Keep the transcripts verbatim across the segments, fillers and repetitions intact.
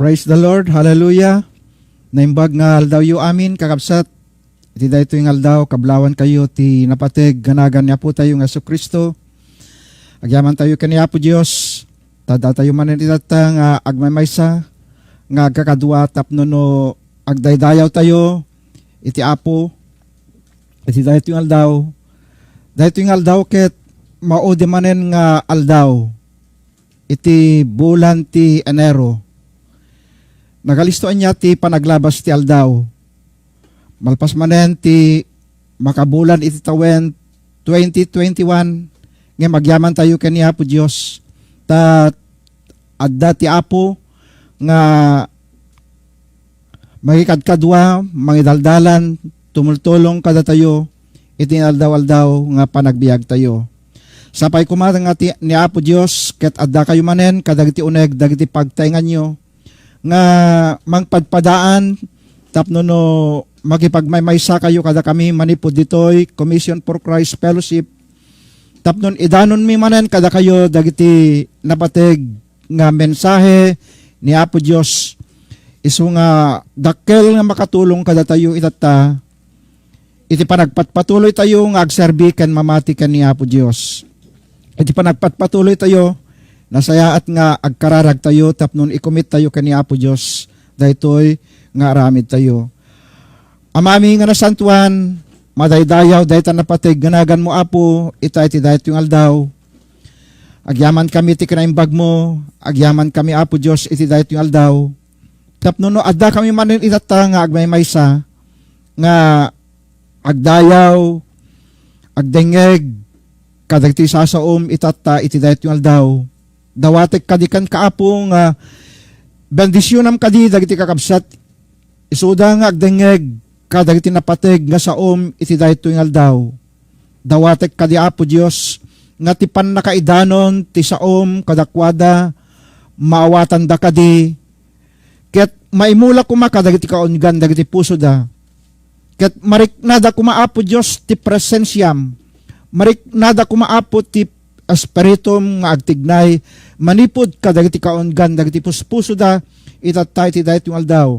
Praise the Lord. Hallelujah. Naimbag nga aldawyo amin, kakabsat. Iti daytoy nga aldaw, kablawan kayo ti napateg nga nagan ni Apo tayo nga Jesu-Cristo. Agyaman tayo ken ni Apo Dios. Tadda tayo manen itatta nga agmaymaysa, nga agkakadua tapno no agdaydayaw tayo iti Apo. Iti daytoy nga aldaw, daytoy nga aldaw ket maudi manen nga aldaw iti bulan ti Enero. Nagalisto ania ti panaglabas ti aldaw. Malpas manen ti makabulan iti tawen twenty twenty-one, ngem agyaman tayo ken ni Apo Dios. Ta adda ti Apo nga mangikadkadua, mangidaldalan, tumultulong kadatayo iti aldaw-aldaw nga panagbiagtayo. Sapay koma nga ti, ni Apo Dios ket adda kayo manen kadagiti uneg dagiti pagtaenganyo nga mangpadpadaan tapno no makipagmaymaysa kayo kadakami manipud ditoy Commission for Christ Fellowship, tapno idanonmi manen kadakayo dagiti napateg nga mensahe ni Apo Dios, isu nga dakkel nga makatulong kadatayo itatta iti panagpatpatuloy tayo nga agserbi ken mamati ken ni Apo Dios. Iti panagpatpatuloy tayo, nasayaat nga agkararag tayo tapno ikumit tayo ken ni Apo Dios daytoy nga aramid tayo. Amami nga nasantuan, madaydayaw dayta napateg nga naganmo, Apo, ita iti daytoy nga aldaw. Agyaman kami ti kinaimbagmo, agyaman kami, Apo Dios, iti daytoy nga aldaw. Tapno no adda kami manen itatta nga agmaymaysa, nga agdayaw, agdengngeg kadagiti sasaom itatta iti daytoy nga aldaw. Dawatek kadi kenka, Apo, nga bendisionam kadi dagiti kakabsat isuda nga agdengngeg kadagiti napateg nga saom iti daytoy nga aldaw. Dawatek kadi, Apo Dios, nga ti pannakaidanon ti saom kadakuada, maawatanda kadi, ket maimula koma kadagiti kaunggan dagiti pusoda. Ket mariknada koma, Apo Dios, ti presensiam. Mariknada koma, Apo, ti Espiritum nga agtignay manipud kadagiti kaunggan dagiti puspusoda itatta iti daytoy nga aldaw.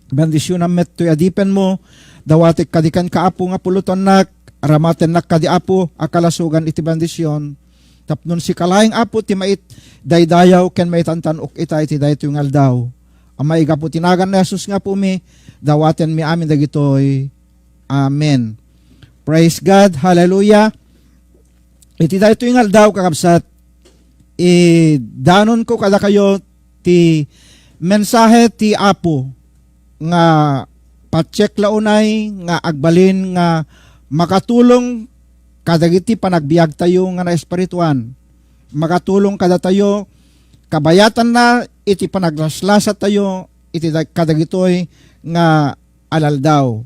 Bendisionam met toy adipenmo. Dawatek kadi kenka, Apo, nga pulotannak, aramatennak kadi, Apo, a kalasogan iti bendision. Tapno sika laeng, Apo, ti mait daydayaw ken maitantan-ok ita iti daytoy nga aldaw. A maigapu ti nagan ni Jesus nga Apomi, dawatenmi amin dagitoy. Amen. Praise God. Hallelujah. Iti daytoy nga aldaw, kakabsat, idanonko kadakayo ti mensahe ti Apo nga patiek la unay nga agbalin nga makatulong kadagiti panagbiagtayo nga naespirituan. Makatulong kadatayo, kabayatanna iti panaglaslasatayo iti da-, kadagitoy nga alaldaw.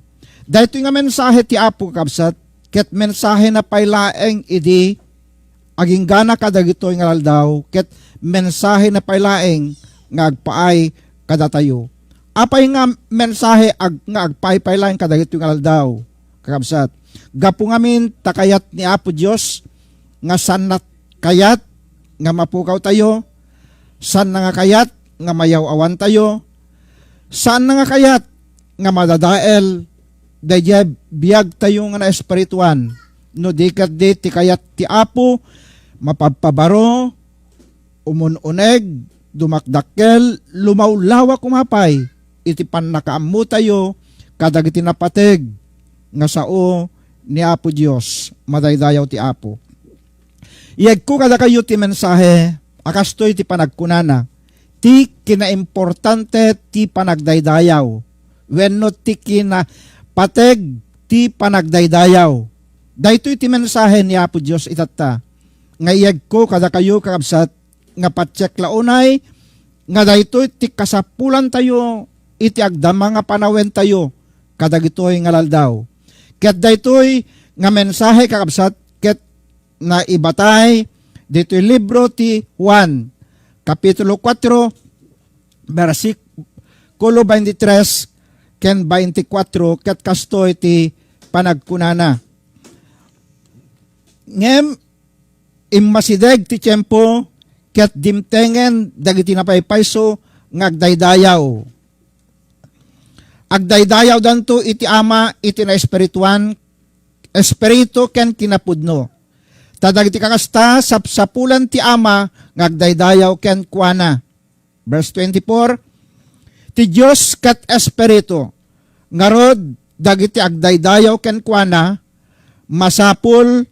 Daytoy nga mensahe ti Apo, kakabsat, ket mensahena pay laeng idi aginggana kadagitoy nga alaldaw, ket mensahena pay laeng nga agpaay kadatayo. Apay nga mensahe ag-, nga agpaay pay laeng kadagitoy nga alaldaw, kakabsat? Gapu ngamin ta kayat ni Apo Dios nga saanna kayat nga mapukawtayo, saanna nga kayat nga mayaw-awantayo, saanna nga kayat nga madadael daydiay biagtayo nga naespirituan. No di ketdi ti kayat ti Apo, mapabpabaro, umun-uneg, dumakdakkel, lumawlawa koma pay iti pannakaammotayo kadagiti napateg nga sao ni Apo Dios. Madaydayaw ti Apo. Iyegko kadakayo ti mensahe a kastoy ti panagkunana, ti kinaimportante ti panagdaydayaw, wenno ti kinapateg ti panagdaydayaw. Daytoy ti mensahe ni Apo Dios itatta, nga iyegko kadakayo, kakabsat, nga patiek la unay nga daytoy ti kasapulantayo iti agdama nga panawentayo kadagitoy nga alaldaw. Ket daytoy nga mensahe, kakabsat, ket naibatay ditoy libro ti Juan, Kapitulo kuatro, bersikulo twenty-three ken twenty-four, ket kastoy ti panagkunana, Ngem immasideg ti tiempo, ket dimtengen dagiti napaypayso nga agdaydayaw. Agdaydayawdanto iti Ama iti naespirituan, espiritu ken kinapudno. Ta dagiti kakasta, sapsapulan ti Ama nga agdaydayaw kenkuana. Verse twenty-four, ti Dios ket espiritu. Ngarud, dagiti agdaydayaw kenkuana, masapul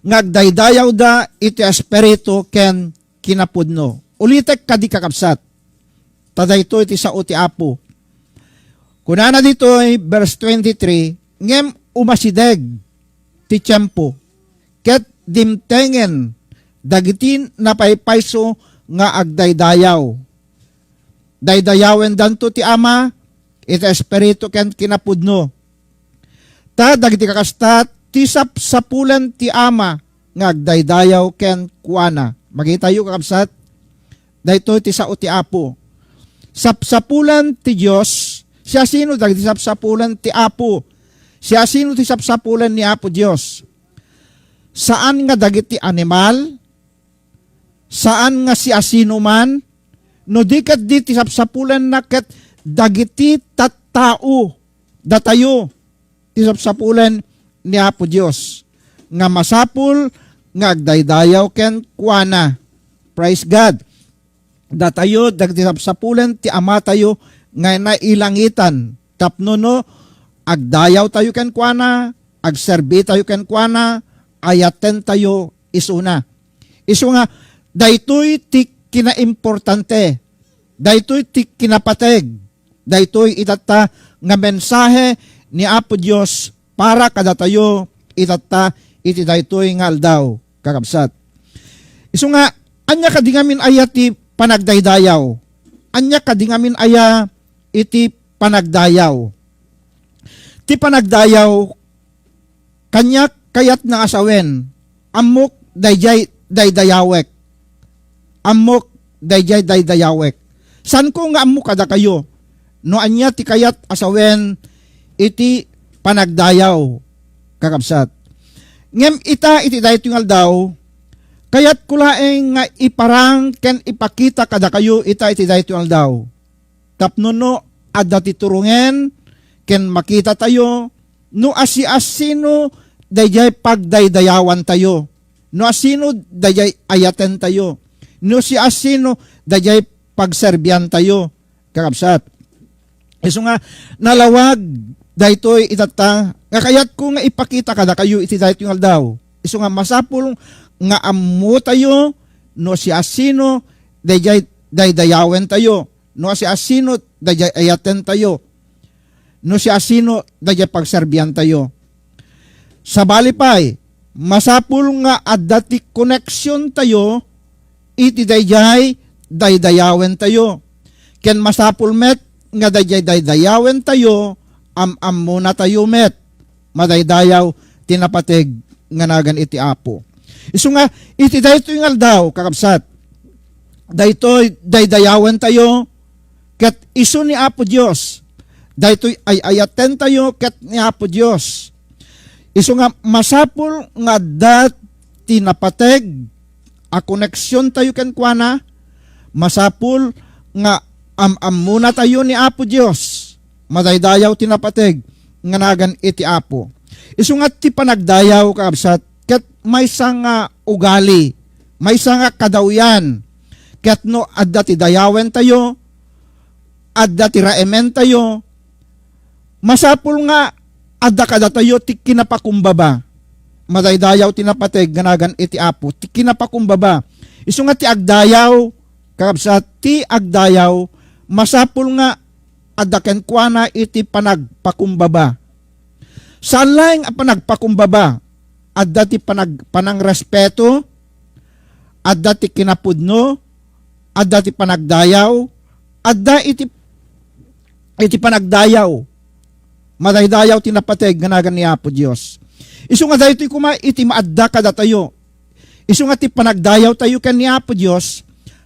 nga agdaydayawda iti espiritu ken kinapudno. Ulitek kadi, kakabsat, ta daytoy ti sao ti Apo. Kunana ditoy, verse twenty-three, ngem umasideg ti tiempo, ket dimtengen dagiti napaypayso nga agdaydayaw. Daydayawendanto ti Ama iti espiritu ken kinapudno. Ta dagiti kakasta, ti sapsapulan ti Ama nga agdaydayaw kenkuana. Makitayo, kakabsat, daytoy ti sao ti Apo. Sapsapulan ti Dios. Siasino dagiti sapsapulan ti Apo? Siasino ti sapsapulan ni Apo Dios? Saan nga dagiti animal, saan nga siasinoman, no di ket di ti sapsapulanna ket dagiti tattao, datayo, ti sapsapulan ni Apo Dios nga masapul nga agdaydayaw kenkuana. Praise God. Datayo, dagiti sapsapulan ti Amatayo nga nailangitan, tapno no agdayawtayo kenkuana, agserbitayo kenkuana, ayatentayo isuna. Isu nga, daytoy ti kinaimportante, daytoy ti kinapateg, daytoy itatta nga mensahe ni Apo Dios para kadatayo itatta iti daytoy nga aldaw, kakabsat. Isu nga, ania kadi ngamin aya ti panagdaydayaw? Ania kadi ngamin aya iti panagdayaw? Ti panagdayaw, kaniak kayatna a sawen, ammok daydiay daydayawek. Ammok daydiay daydayawek. Saanko nga ammo kadakayo no ania ti kayat a sawen iti panagdayaw, kakabsat. Ngem ita iti daytoy nga aldaw, kayatko laeng nga iparang ken ipakita kadakayo ita iti daytoy nga aldaw. Tapno no adda ti turongen ken makitatayo no asiasino daydiay pagdaydayawantayo, no asino daydiay ayatentayo, no siasino daydiay pagserbiantayo, kakabsat. Isu nga, nalawag daytoy itatta nga kayatko nga ipakita kadakayo iti daytoy nga aldaw. Isu nga, masapul nga ammotayo no siasino daydiay daydayawentayo, no siasino daydiay ayatentayo, no siasino daydiay pagserbiantayo. Sabali pay, masapul nga adda ti koneksiontayo iti daydiay daydayawentayo. Ken masapul met nga daydiay daydayawentayo, am-ammonatayo met. Madaydayaw ti napateg nga nagan iti Apo. Isu nga, iti daytoy nga aldaw, kakabsat, daytoy daydayawentayo ket isu ni Apo Dios. Daytoy ay-ayatentayo ket ni Apo Dios. Isu nga, masapul nga adda ti napateg a koneksiontayo kenkuana, masapul nga am-ammonatayo ni Apo Dios. Madaydayaw ti napateg nga nagan iti Apo. Isu nga ti panagdayaw, kakabsat, ket maysa nga ugali, maysa nga kadawyan, ket no adda ti dayawentayo, adda ti raementayo, masapul nga adda kadatayo ti kinapakumbaba. Madaydayaw ti napateg nga nagan iti Apo, ti kinapakumbaba. Isu nga ti agdayaw, kakabsat, ti agdayaw, masapul nga adda kenkuana iti panagpakumbaba. Saan laeng a panagpakumbaba, adda ti panag-, panangrespeto, adda ti kinapudno, adda ti panagdayaw, adda iti, iti panagdayaw. Madaydayaw ti napateg nga nagan ni Apo Dios. Isu nga daytoy koma iti maadda kadatayo. Isu nga ti panagdayawtayo ken ni Apo Dios,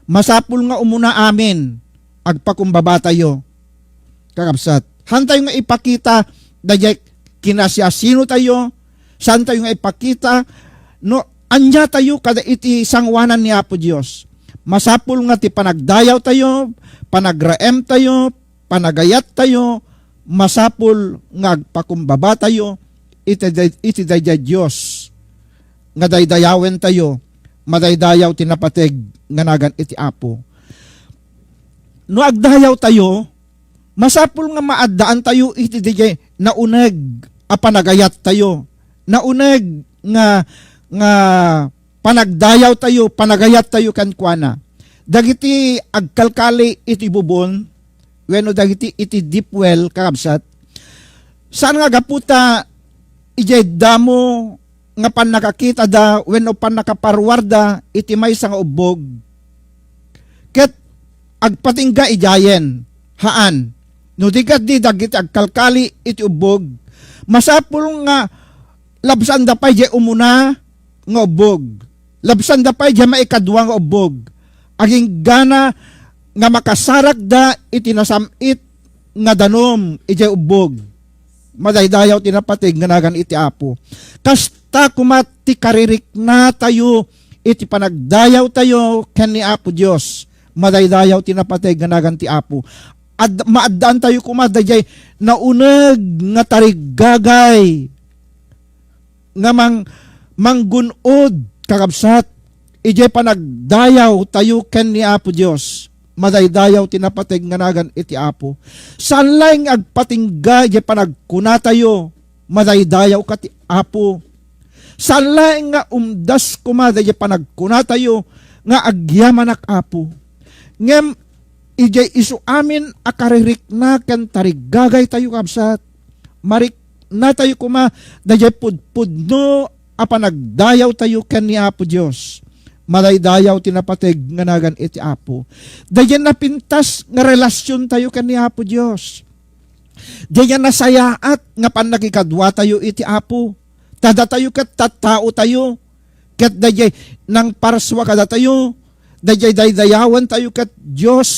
masapul nga umuna amin, agpakumbabatayo. Kakabsat, hantayo nga ipakita daydiay kinasiasinotayo, saantayo nga ipakita no ania tayo kada iti sangoanan ni Apo Dios. masapul nga ti panagdayawtayo, panagraemtayo, panagayattayo, masapul nga agpakumbabatayo iti, iti daydiay Dios nga daydayawentayo, madaydayaw ti napateg nga nagan iti Apo. No agdayawtayo, masapul nga maaddaantayo iti daydiay nauneg a panagayattayo, nauneg nga, nga panagdayawtayo, panagayattayo kenkuana. Dagiti agkalkali iti bubon, wenno dagiti iti deep well, kakabsat, saan nga gapu ta idiay damo nga pannakakitada wenno pannakaparuarda iti maysa nga ubbog, ket agpatingga idiayen. Haan. No di ket di dagiti agkalkali iti ubbog, masapul nga labsanda pay diay umuna nga ubbog. Labsanda pay diay maikadua nga ubbog. Aginggana nga makasarakda iti nasam-it nga danum idiay ubbog. Madaydayaw ti napateg nga nagan iti Apo. Kasta koma ti kaririknatayo iti panagdayawtayo ken ni Apo Dios. Madaydayaw ti napateg nga nagan ti Apo. Ad-, maaddaantayo koma daydiay nauneg nga tariggagay nga mang-, manggun-od, kakabsat, idiay panagdayawtayo ken ni Apo Dios. Madaydayaw ti napateg nga nagan iti Apo. Saan laeng nga agpatingga idiay panagkunatayo, "Madaydayawka ti Apo." Saan laeng nga umdas koma daydiay panagkunatayo nga, "Agyamanak, Apo." Ngem idiay isu amin a karirikna ken tariggagaytayo, kabsat, mariknatayo koma daydiay pudpudno a panagdayawtayo ken ni Apo Dios. Madaydayaw ti napateg nga nagan iti Apo. Daydiay napintas nga relasiontayo ken ni Apo Dios. Daydiay nasayaat nga pannakikaduatayo iti Apo. Ta datayo ket tattaotayo, ket daydiay nangparsua kadatayo, daydiay daydayawentayo ket Dios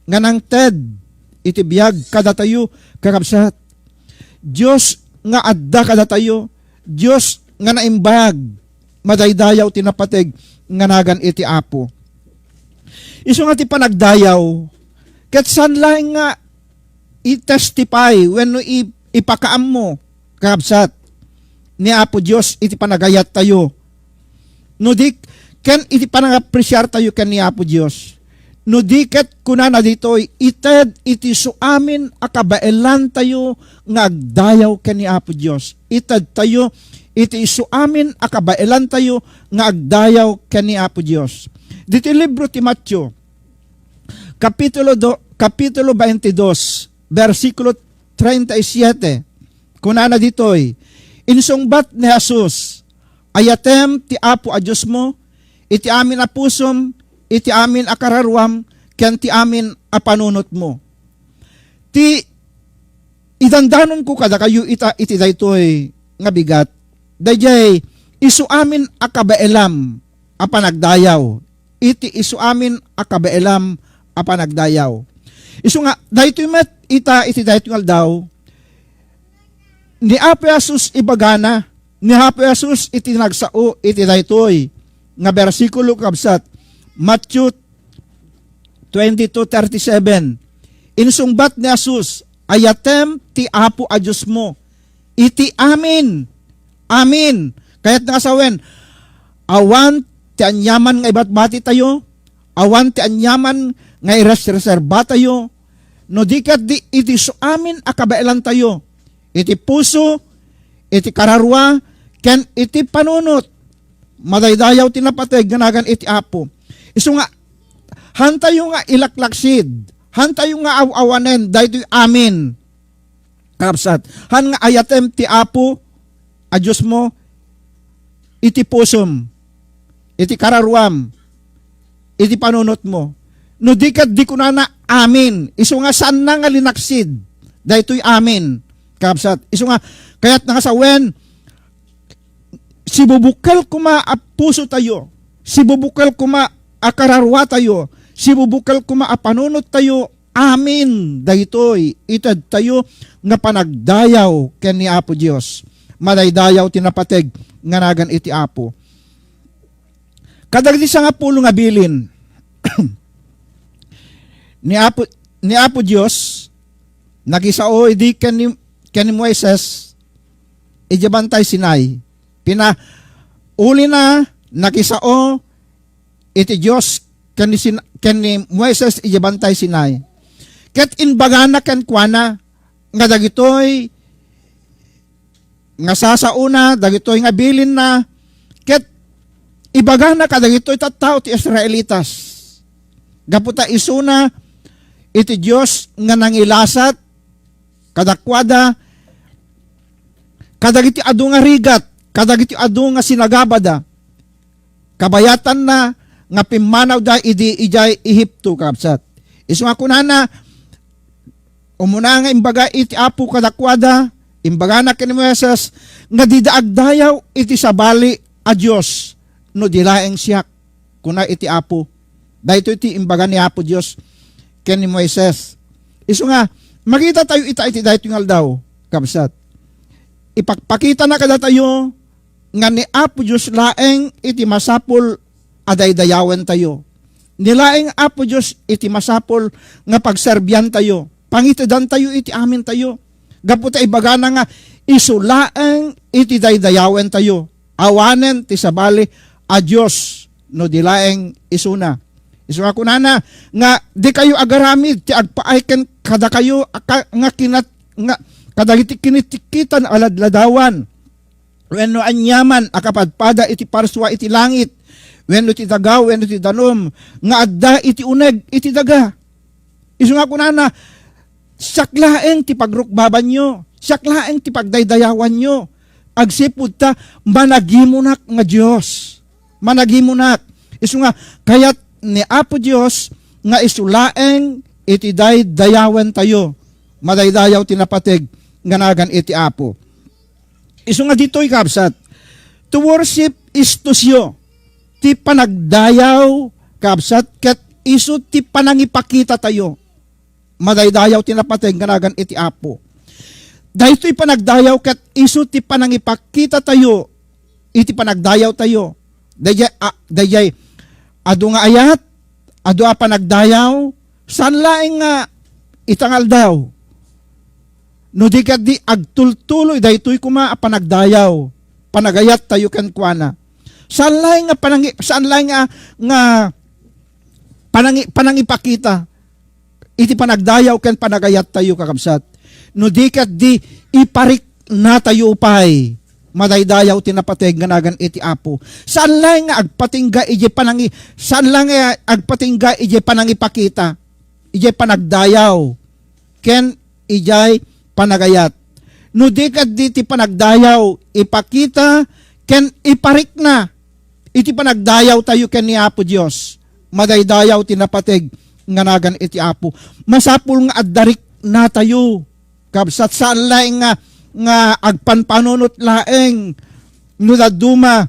nga nangted iti biag kadatayo, kakabsat. Dios nga adda kadatayo, Dios nga naimbag, madaydayaw ti napateg nga nagan iti Apo. Isu nga ti panagdayaw, ket saan laeng nga i-testify wenno i-, ipakaammo, kakabsat, ni Apo Dios iti panagayattayo. No di, ken iti panangapresiartayo ken ni Apo Dios. No di ket kunana ditoy, ited iti isu amin a kabaelantayo nga agdayaw ken ni Apo Dios. Itedtayo iti isu amin a kabaelantayo nga agdayaw ken ni Apo Dios. Ditoy libro ti Mateo, Kapitulo do, Kapitulo twenty-two, bersikulo treinta y siete. Kunana ditoy, insungbat ni Jesus, "Ayatem ti Apo a Diosmo iti amin a pusom, iti amin a kararuam, ken ti amin a panunotmo." Ti idandanonko kadakayo ita iti daytoy nga bigat, daydiay isu amin a kabaelam a panagdayaw, iti isu amin a kabaelam a panagdayaw. Isu nga, daytoy met ita iti daytoy nga aldaw, ni Apo Jesus ibagana, ni Apo Jesus iti nagsao iti daytoy nga bersikulo, kabsat, Matthew twenty-two thirty-seven. Insungbat ni Jesus, "Ayatem ti Apo a Diosmo iti amin." Amin. Kayatna nga sawen, awan ti aniaman nga ibatbatitayo, awan ti aniaman nga iresreserbatayo, no di ket di iti isu amin a kabaelantayo, iti puso, iti kararua, ken iti panunot. Madaydayaw ti napateg nga nagan iti Apo. Isu nga, hantayo nga ilaklaksid, hantayo nga aw-awanen daytoy amin. Kakabsat, han nga ayatem ti Apo a Diosmo iti pusom, iti kararuam, iti panunotmo. No di ket di kunana, "Amin." Isu nga saanna nga linaksid daytoy amin. Kakabsat, isu nga kayatna nga sawen, sibubukel koma a pusotayo, sibubukel koma a kararuatayo, sibubukel koma a panunottayo, amin daytoy itedtayo nga panagdayaw ken ni Apo Dios. Madaydayaw ti napateg nga nagan iti Apo. Kadagiti sangapulo nga bilin ni Apo, ni Apo Dios, nakisao idi ken ni, ken ni Moises idiay Bantay Sinai. Pina-, ulina, nakisao iti Dios ken ni Sin-, ken ni Moises idiay Bantay Sinai. Ket imbagana kenkuana nga dagitoy nga sasaona, dagitoy nga bilinna, ket ibagana kadagitoy tattao ti Israelitas. Gapu ta isuna iti Dios nga nangilasat kadakuada, kadagiti adu nga rigat, kadagiti adu nga sinagabada, kabayatanna nga pimmanawda idi idiay Ehipto, kabsat. Isu nga kunana, umuna nga imbaga iti Apo kadakuada, imbagana ken ni Moises nga dida agdayaw iti sabali a Dios no di laeng siak, kuna iti Apo. Daytoy ti imbaga ni Apo Dios ken ni Moises. Isu nga, makita tayo ita iti daytoy nga aldaw, kabsat. Ipakpakitana kadatayo nga ni Apo Dios laeng iti masapul a daydayawentayo. Ni laeng Apo Dios iti masapul nga pagserbiantayo, pangitedantayo iti amintayo. Gapu ta ibagana nga isu laeng iti daydayawentayo. Awanen ti sabali a Dios no di laeng isuna. Isu nga kunana nga dikayo agaramid ti agpaay ken kadakayo a ka-, nga kinat-, nga kadagiti kinitikitan a ladladawan wenno aniaman a kapadpada iti parsua iti langit wenno ti daga wenno ti danum nga adda iti uneg iti daga. Isu nga kunana, siak laeng ti pagrukbabanyo, siak laeng ti pagdaydayawanyo. Agsipud ta managimunak nga Dios. Managimunak. Isu nga kayat ni Apo Dios nga isu laeng iti daydayawentayo. Madaydayaw ti napateg nga nagan iti Apo. Isu nga ditoy, kabsat, to worship is to see. Ti panagdayaw, kabsat, ket isu ti panangipakitatayo. Madaydayaw ti napateg nga nagan iti Apo. Daytoy panagdayaw ket isu ti panangipakitatayo iti panagdayawtayo. Dayjay, a, dayjay adu nga ayat, adu a panagdayaw, saan laeng nga ita nga aldaw. No di ket di agtultuloy daytoy koma a panagdayaw, panagayattayo kenkuana. Saan laeng nga panangi-, saan laeng nga, nga panangi-, panangipakita iti panagdayaw ken panagayattayo, kakabsat. No di ket di ipariknatayo pay, madaydayaw ti napateg nga nagan iti Apo. Saan laeng nga agpatingga idiay panangi-, saan laeng nga agpatingga idiay panangipakita, idiay panagdayaw, ken idiay panagayat. No di ket di ti panagdayaw, ipakita ken iparikna iti panagdayawtayo ken ni Apo Dios. Madaydayaw ti napateg nga nagan iti Apo. Masapul nga adda riknatayo. Kabsat, saan laeng nga, nga agpanpanunot laeng no dadduma.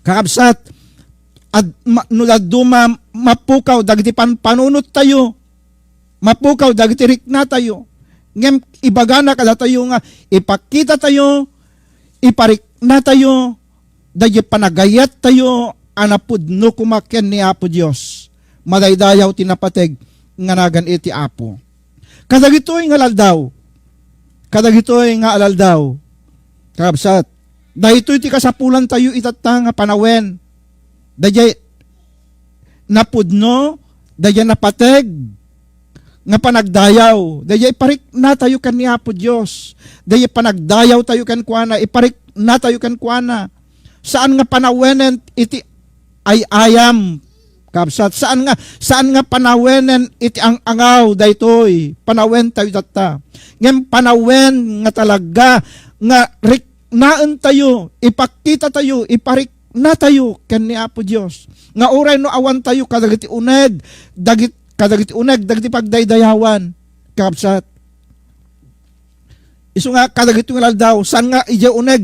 Kakabsat, ad-, ma-, no dadduma mapukaw dagiti panpanunottayo. Mapukaw dagiti riknatayo. Ngem ibagana kadatayo nga ipakitatayo, ipariknatayo, daydi panagayattayo a napudno koma ken ni Apo Dios. Madaydayaw ti napateg nga nagan iti Apo. Kadagitoy nga aldaw, kadagitoy nga aldaw, kakabsat, daytoy ti kasapulantayo itatta nga panawen. Dayjay napudno, dayjay napateg nga panagdayaw, dayjay pariknatayo ken ni Apo Dios, dayjay panagdayawtayo kenkuana, ipariknatayo kenkuana. Saan nga panawenen iti ay-ayam, kabsat. Saan nga, saan nga panawenen iti ang-angaw daytoy. Panawentayo tatta. Ngem panawen nga talaga nga riknaentayo, ipakitatayo, ipariknatayo ken ni Apo Dios. Nga uray no awantayo kadagiti uneg, dagit-, kadagiti uneg, dagiti pagdaydayawan, kabsat. Isu nga kadagitoy nga aldaw, saan nga idiay uneg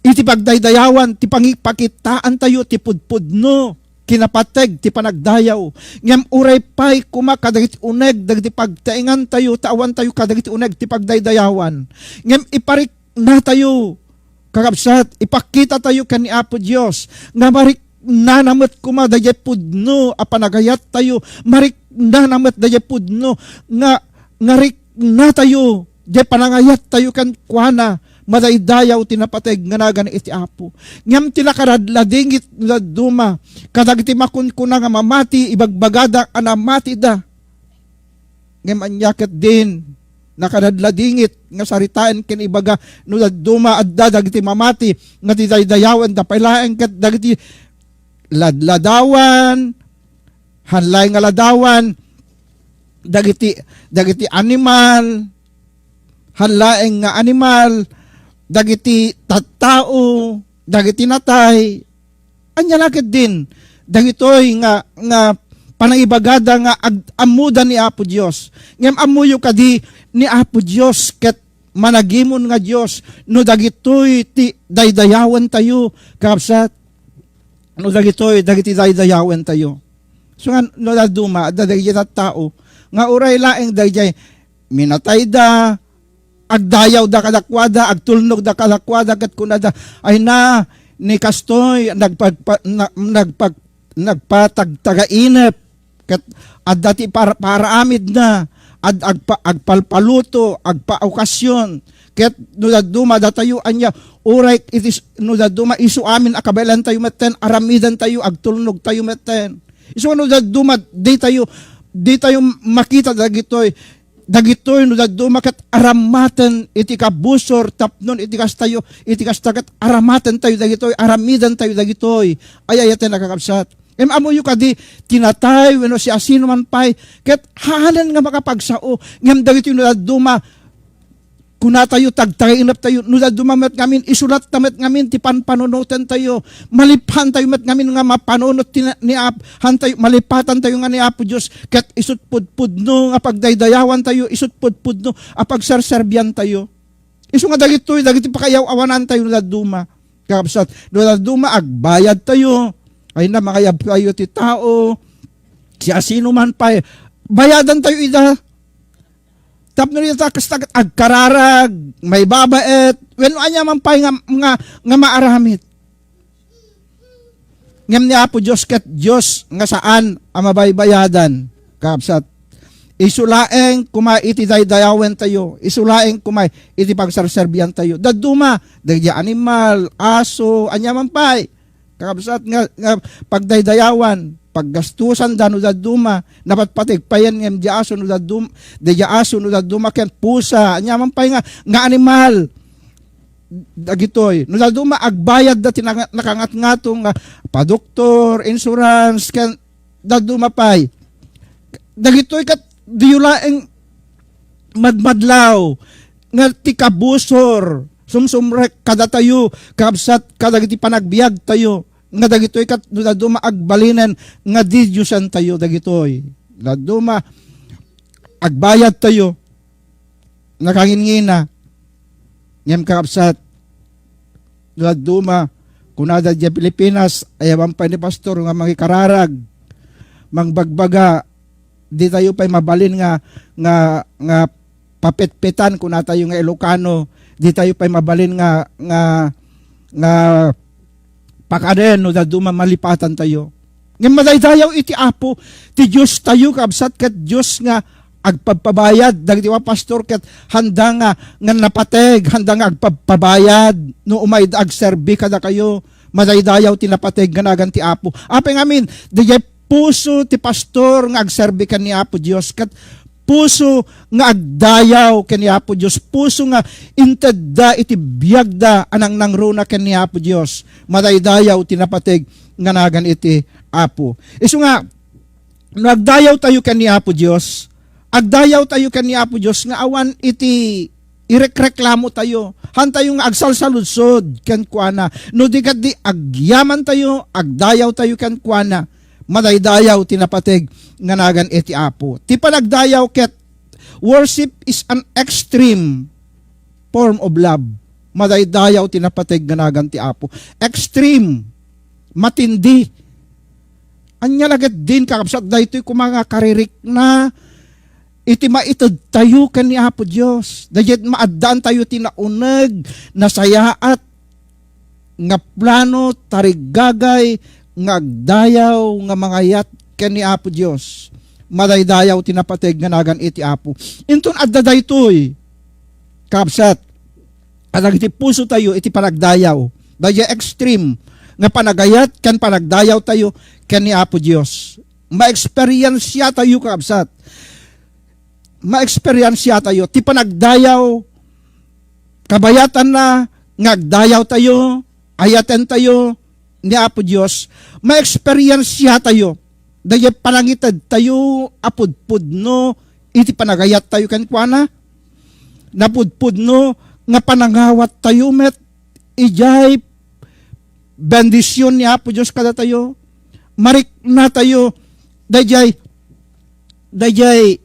iti pagdaydayawan ti pangipakitaantayo ti pudpudno, kinapateg ti panagdayaw. Ngem uray pay koma kadagiti uneg dagiti pagtaengantayo, ta awantayo kadagiti uneg ti pagdaydayawan. Ngem ipariknatayo, kakabsat, ipakitatayo ken ni Apo Dios nga marik-, mariknana met koma daydiay pudno a panagayattayo, mariknana met daydiay pudno nga, nga riknatayo, diay panangayattayo kenkuana, madaydayaw ti napateg nga nagan iti Apo. Ngem ti nakaladladingit no dadduma, kadagiti makunkuna nga mamati, ibagbagada a namatida. Ngem ania ketdin, nakaladladingit nga saritaen ken ibaga no dadduma adda dagiti mamati nga ti daydayawenda pay laeng ket dagiti ladladawan, han laeng nga ladawan, dagiti, dagiti animal, han laeng nga animal, dagiti tattao, dagiti natay. Ania la ketdin dagitoy nga, nga panangibagada nga ag-, ammoda ni Apo Dios. Ngem ammoyo kadi ni Apo Dios ket managimon nga Dios no dagitoy ti daydayawentayo, kakabsat? No dagitoy, dagiti daydayawentayo. So nga, no dadduma, adda dagiti tattao nga uray laeng dagiti minatayda, agdayawda kadakuada, agtulnogda kadakuada, ket kunada, "Ay na, ni kastoy, nagpagpa-, na-, nagpag-, nagpatagtagainep, ket adda ti par-, paraamidna, ad-, agpa-, agpalpaluto, agpaokasyon." Ket no dadduma datayo, ania, uray iti s-, no dadduma isu amin a kabaelantayo metten, aramidantayo, agtulnogtayo metten. Isu no dadduma, ditayo, ditayo makita dagitoy. Dagitoy no dadduma ket aramaten iti kabusor tapno iti kastayo, iti kasta ket aramatentayo dagitoy, aramidantayo dagitoy. Ay-ayaten a kakabsat. Ngem ammoyo kadi ti natay wenno siasinoman pay ket haanen nga makapagsao. Ngem dagitoy no dadduma, kunatayo, tagtagaineptayo, no dadduma met ngamin, isulatta met ngamin ti panpanunotentayo. Malipaantayo met ngamin nga mapanunot ti na-, ni Ap-, hantayo, malipatantayo nga ni Apo Dios, ket isut' pudpudno nga pagdaydayawantayo, isut' pudpudno a pagserserbiantayo. Isu nga dagitoy, dagiti pakaayaw-awanantayo no dadduma. Kakabsat, no dadduma, agbayadtayo. Ay na, mangayabkayo ti tao. Siasinoman pay, bayadantayo ida. Tapno dita, kasta ket agkararag, maibabaet, wenno aniaman pay nga, nga, nga maaramid. Ngem ni Apo Dios ket Dios nga saan a mabaybayadan, kakabsat. Isu laeng koma iti daydayawentayo, isu laeng koma iti pagserserbiantayo. Dadduma, dagiti animal, aso, aniaman pay. Kakabsat nga, nga pagdaydayawan, paggastusanda no dadduma, napatpateg payen ngem di aso no daddum-, di aso no dadduma ken pusa, aniaman pay nga, nga animal. Dagitoy, no dadduma, agbayadda ti nanga-, nakangatngato nga padoktor, insurance, ken dadduma pay. Dagitoy ket diyo laeng madmadlaw nga ti kabusor, sumsumrek kadatayo, kabsat kadagiti panagbiagtayo, nga dagitoy ket no dadduma agbalinen nga didiosantayo dagitoy. Dadduma agbayadtayo, nakangingina. Ngem kakabsat, no dadduma, kunada diay Pilipinas, ayaban pay ni pastor nga mangikararag, mangbagbaga, ditayo pay mabalin nga, nga, nga papetpetan, kunatayo nga Ilocano, ditayo pay mabalin nga, nga, nga pakaden no dadduma malipatantayo. Ngem madaydayaw iti Apo ti Diostayo, kabsat, ket Dios nga agpabpabayad dagiti wa pastor ket handa nga, nga napateg, handa nga agpabpabayad no umayda agserbi kadakayo. Madaydayaw ti napateg nga nagan ti Apo. Apay ngamin, daydiay puso ti pastor nga agserbi ken ni Apo Dios, ket puso nga agdayaw ken ni Apo Dios, puso nga intedda iti biagda a nangnangruna ken ni Apo Dios. Madaydayaw ti napateg nga nagan iti Apo. Isu nga, no agdayawtayo ken ni Apo Dios, agdayawtayo ken ni Apo Dios nga awan iti irekreklamotayo. Hantayo nga agsalsaludsod kenkuana. No di ket di agyamantayo, agdayawtayo kenkuana. Madaydayaw ti napateg nga nagan iti Apo. Ti panagdayaw ket worship is an extreme form of love. Madaydayaw ti napateg nga nagan ti Apo. Extreme. Matindi. Ania la ketdin, kakabsat, daytoy koma nga karirikna iti maitedtayo ken ni Apo Dios. Daydiay maaddaantayo ti nauneg, nasayaat nga plano, tarigagay, nga agdayaw nga mangayat ken ni Apo Dios, madaydayaw ti napateg nga nagan iti Apo. Inton adda daytoy, kabsat, kadagiti puso tayo iti panagdayaw, daydiay extreme nga panagayat ken panagdayaw tayo ken ni Apo Dios. Maeksperiensia tayo, kabsat. Maeksperiensia tayo ti panagdayaw, kabayatanna nga agdayaw tayo, ayaten tayo ni Apo Dios, maeksperiensia tayo daydiay panangited tayo a pudpudno iti panagayat tayo kenkuana. Napudpudno nga panangawat tayo met idiay bendision ni Apo Dios kadatayo. Marikna tayo daydiay, daydiay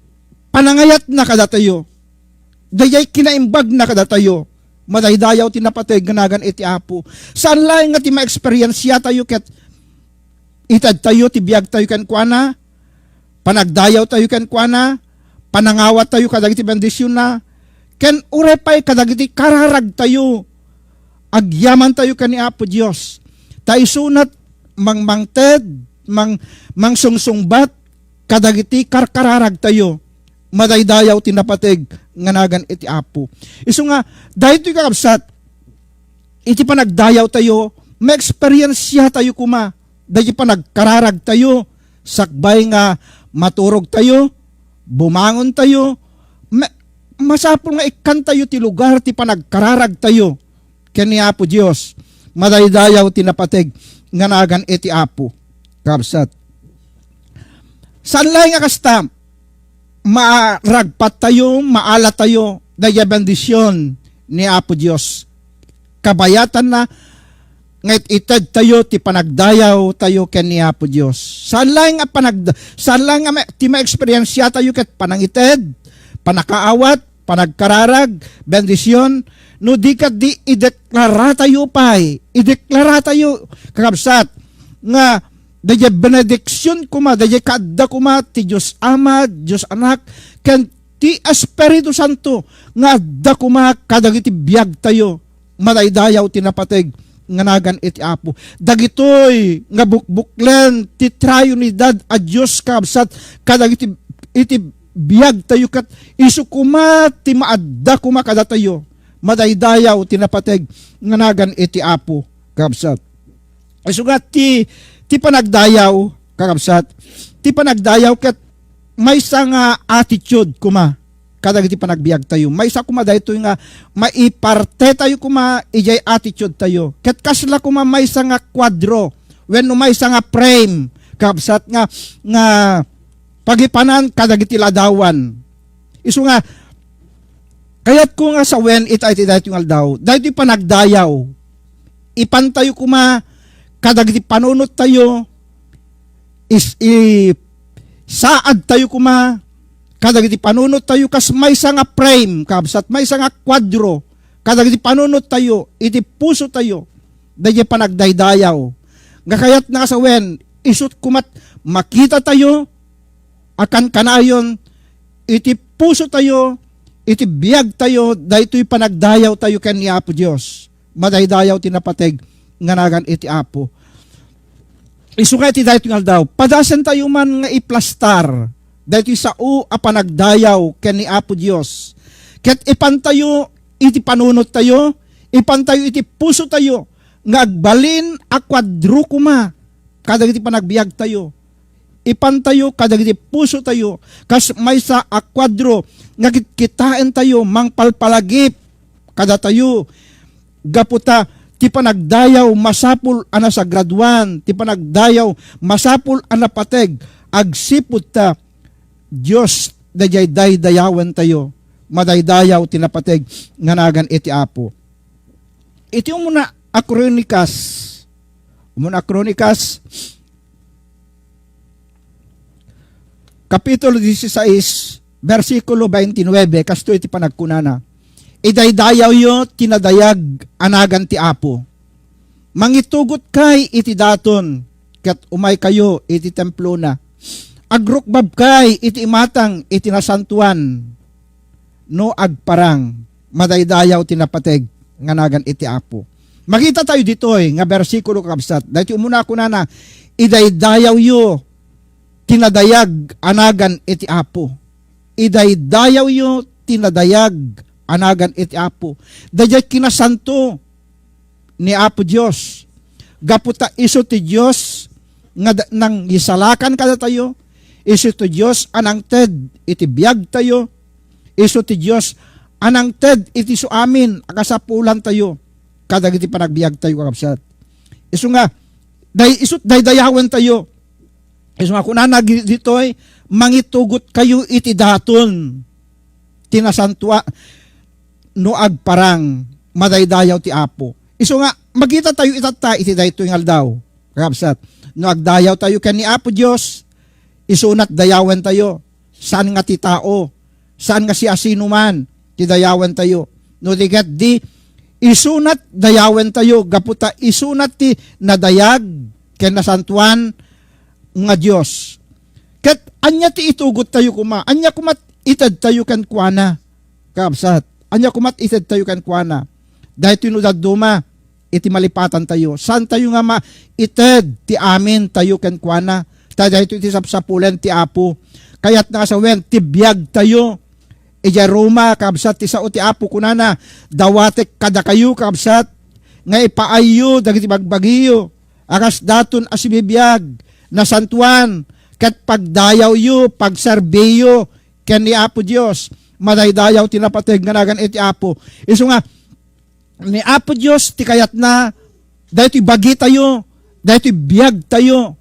panangayatna kadatayo. Daydiay kinaimbagna kadatayo. Madaydayaw ti napateg nga nagan iti Apo. Saan laeng nga ti maeksperiensia tayo ket ited tayo ti biag tayo kenkuana, panagdayaw tayo kenkuana, panangawat tayo kadagiti bendisionna, ken uray pay kadagiti kararag tayo, agyaman tayo ken ni Apo Dios. Ta isunat mangmangted, mang-, mangsungsungbat kadagiti karkararag tayo, madaydayaw ti napateg nga nagan iti Apo. Isu nga, daytoy kakabsat, iti panagdayaw tayo, maeksperiensia tayo koma, daytoy panagkararag tayo, sakbay nga maturog tayo, bumangon tayo, ma-, masapul nga ikkan tayo ti lugar ti panagkararag tayo ken ni Apo Dios. Madaydayaw ti napateg nga nagan iti Apo. Kabsat. Saan laeng nga kasta, maragpat tayo, maala tayo, daydiay bendision ni Apo Dios. Kabayatanna, nga it-ited tayo ti panagdayaw tayo ken ni Apo Dios. Saan laeng nga panagda-, saan laeng nga ma-, ti maeksperiensia tayo ket panangited, panakaawat, panagkararag, bendision, no di ket di ideklara tayo pay, ideklara tayo, kakabsat, nga daydiay benediksion koma, daydiay kaadda koma ti Dios Ama, Dios Anak, ken ti Espiritu Santo nga adda koma kadagiti biag tayo. Madaydayaw ti napateg nga nagan iti Apo. Dagitoy nga bukbuklen ti Trinidad a Dios, kabsat, kadagiti iti biag tayo ket isu koma ti maadda koma kadatayo. Madaydayaw ti napateg nga nagan iti Apo, kabsat. Isu nga ti, ti panagdayaw, kakabsat, ti panagdayaw ket maysa nga attitude koma kadagiti panagbiag tayo. Maysa koma daytoy nga maiparte tayo koma idiay attitude tayo. Ket kasla koma maysa nga kuadro wenno maysa nga frame, kabsat, nga, nga pagipanan kadagiti ladawan. Isu nga, kayatko nga sawen ita iti daytoy nga aldaw, daytoy panagdayaw. Ipantayo koma kadagiti panunot tayo, is, i, saad tayo koma kadagiti panunot tayo kas maysa nga frame, kabsat, maysa nga kuadro kadagiti panunot tayo iti puso tayo, daydiay panagdaydayaw. Nga kayatna nga sawen, isut komat makita tayo a kankanayon iti puso tayo, iti biag tayo, daytoy panagdayaw tayo ken ni Apo Dios. Madaydayaw ti napateg nga nagan iti Apo. Isu nga iti daytoy nga aldaw, padasen tayo man nga iplastar daytoy sao a panagdayaw ken ni Apo Dios. Ket ipantayo iti panunot tayo, ipantayo iti puso tayo nga agbalin a kuadro koma kadagiti panagbiag tayo. Ipantayo kadagiti puso tayo kas maysa a kuadro nga kitkitaen tayo mangpalpalagip kadatayo. Gapu ta ti panagdayaw masapul a nasagradoan, ti panagdayaw masapul a napateg, agsipud ta Dios daydiay daydayawen tayo. Madaydayaw ti napateg nga nagan iti Apo. Iti umuna a Kronikas, umuna a Kronikas, Kapitulo dieciséis, bersikulo twenty-nine, kastoy ti panagkunana, "Idaydayawyo ti nadayag a nagan ti Apo. Mangitugotkay iti daton, ket umaykayo iti templona. Agrukbabkay iti imatang iti nasantoan." No agparang, madaydayaw ti napateg nga nagan iti Apo. Makita tayo ditoy nga bersikulo, kakabsat. Daytoy umuna kunana, "Idaydayawyo ti nadayag a nagan iti Apo. Idaydayawyo ti nadayag a nagan iti Apo." Daydiay kinasanto ni Apo Dios. Gapu ta isu ti Dios nga da-, nangisalakan kadatayo, isu ti Dios a nangted iti biagtayo, isu ti Dios a nangted iti su amin a kasapulantayo kadagiti panagbiagtayo, kakabsat. Isu nga, day-, isut daydayawentayo. Isu nga kunana gi-, ditoy, "Mangitugot kayo iti daton ti nasantua-, no agparang, madaydayaw ti Apo." Isu nga, makita tayo itatta iti daytoy nga aldaw, kakabsat. No agdayaw tayo ken ni Apo Dios, isunat dayawen tayo. Saan nga ti tao, saan nga siasinoman ti dayawen tayo. No di ket di, isunat dayawen tayo, gapu ta isunat ti nadayag ken nasantuan nga Dios. Ket ania ti itugot tayo koma? Ania koma ti ited tayo kenkuana? Kabsat, ania koma ti ited tayo kenkuana? Daytoy no dadduma iti malipatan tayo. Saan tayo nga maited ti amin tayo kenkuana? Ta daytoy ti sapsapulen ti Apo. Kayatna nga sawen ti biag tayo. Idiay Roma, kabsat, ti sao ti Apo kunana, "Dawatek kadakayo, kabsat, nga ipaayyo dagiti bagbagiyo a kas daton a sibibiag, nasantuan, ket pagdayawyo, pagserbiyo ken ni Apo Dios. Madaydayaw ti napateg nga nagan iti Apo." Isu nga, ni Apo Dios ti kayatna, daytoy bagitayo, daytoy biagtayo,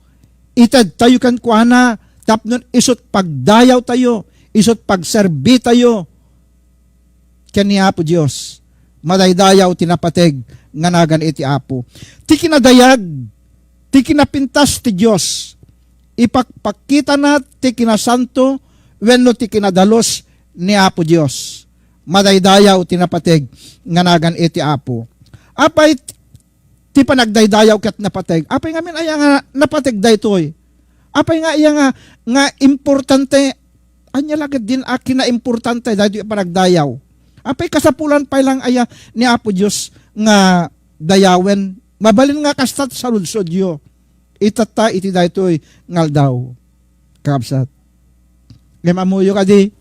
itedtayo kenkuana, tapno isut pagdayawtayo, isut pagserbitayo ken ni Apo Dios. Madaydayaw ti napateg nga nagan iti Apo. Ti kinadayag, ti kinapintas ti Dios, ipakpakitana ti kinasanto wenno ti kinadalus ni Apo Dios. Madaydayaw ti napateg nga nagan iti Apo. Apay ti panagdaydayaw ket napateg? Apay ngamin aya nga napateg daytoy? Apay nga aya nga, nga importante? Ania la ketdin a kinaimportante daytoy a panagdayaw? Apay kasapulan pay lang aya ni Apo Dios nga dayawen? Mabalin nga kasta ti saludsodyo itatta iti daytoy nga aldaw, kabsat. Ngem ammoyo kadi,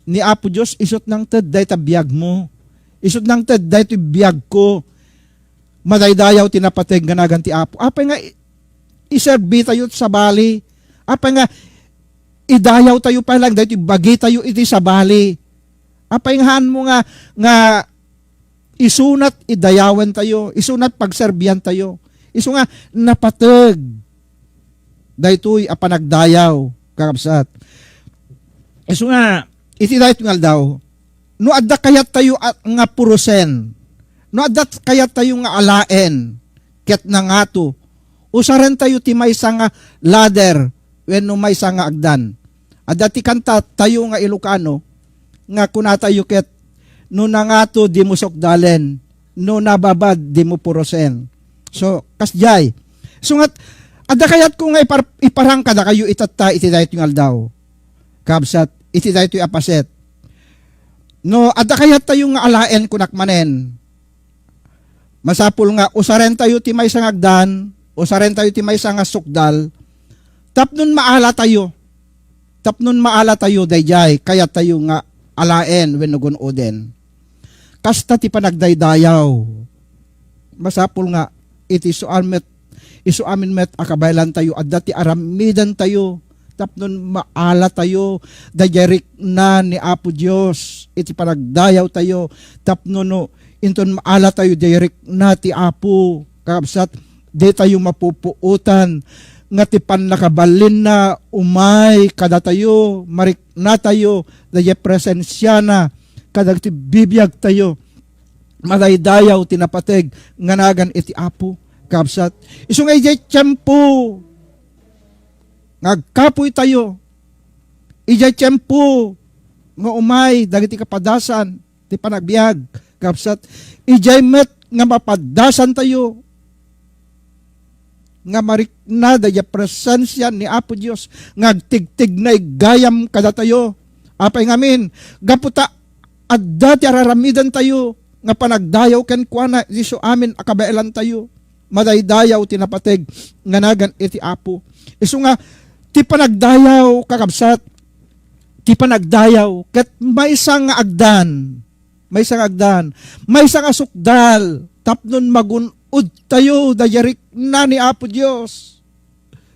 ni Apo Dios isut nangted dayta biagmo. Isut nangted daytoy biagko. Madaydayaw ti napateg nga nagan ti Apo. Apay nga i-, iserbitayo ti sabali? Apay nga idayawtayo pay lang daytoy bagitayo iti sabali? Apay nga haanmo nga, nga isunat idayawentayo, isunat pagserbiantayo. Isu nga napateg daytoy a panagdayaw, kakabsat. Isu nga, iti daytoy nga aldaw, no adda kayattayo a, nga purosen, no adda kayattayo nga alaen, ket nangato, usarentayo ti maysa nga ladder wenno maysa nga agdan. Adda ti kantatayo nga Ilocano nga kunatayo ket, "No nangato, dimo sukdalen, no nababad, dimo purosen." So, kasdiay. So nga, adda kayatko nga ipar-, iparang kadakayo itatta iti daytoy nga aldaw. Kabsat, iti daytoy a paset. No, adda kayattayo nga alaen, kunak manen. Masapul nga usarentayo ti maysa nga agdan, usarentayo ti maysa nga sukdal, tapnon maalatayo. Tapnon maalatayo daydiay, kayattayo nga alaen wenno gun-oden. Kasta ti panagdaydayaw. Masapul nga iti isu amin met, isu amin met a kabaelantayo, adda ti aramidentayo tapnon maalatayo daydiay rikna ni Apo Dios iti panagdayawtayo, tapno no inton maalatayo daydiay rikna ti Apo, kakabsat, ditayo mapupuotan nga ti pannakabalinna umay kadatayo, mariknatayo daydiay presensiana kadagiti bibiagtayo. Madaydayaw ti napateg nga nagan iti Apo, kabsat. Isu nga idiay tiempo nga agkapuy tayo, idiay tiempo nga umay dagiti kapadasan ti panagbiag, kabsat, idiay met nga mapadasan tayo nga marikna daydiay presensia ni Apo Dios nga agtigtigna gayam kadatayo. Apay ngamin, gapu ta adda ti araramidantayo, nga panagdayaw kenkuana iti su amin a kabaelantayo. Madaydayaw ti napateg nga nagan iti Apo. Isu nga, ti panagdayaw, kakabsat, ti panagdayaw, ket maysa nga agdan, maysa nga agdan, maysa nga sukdal, tapnon magun-od tayo, daydi rikna ni Apo Dios.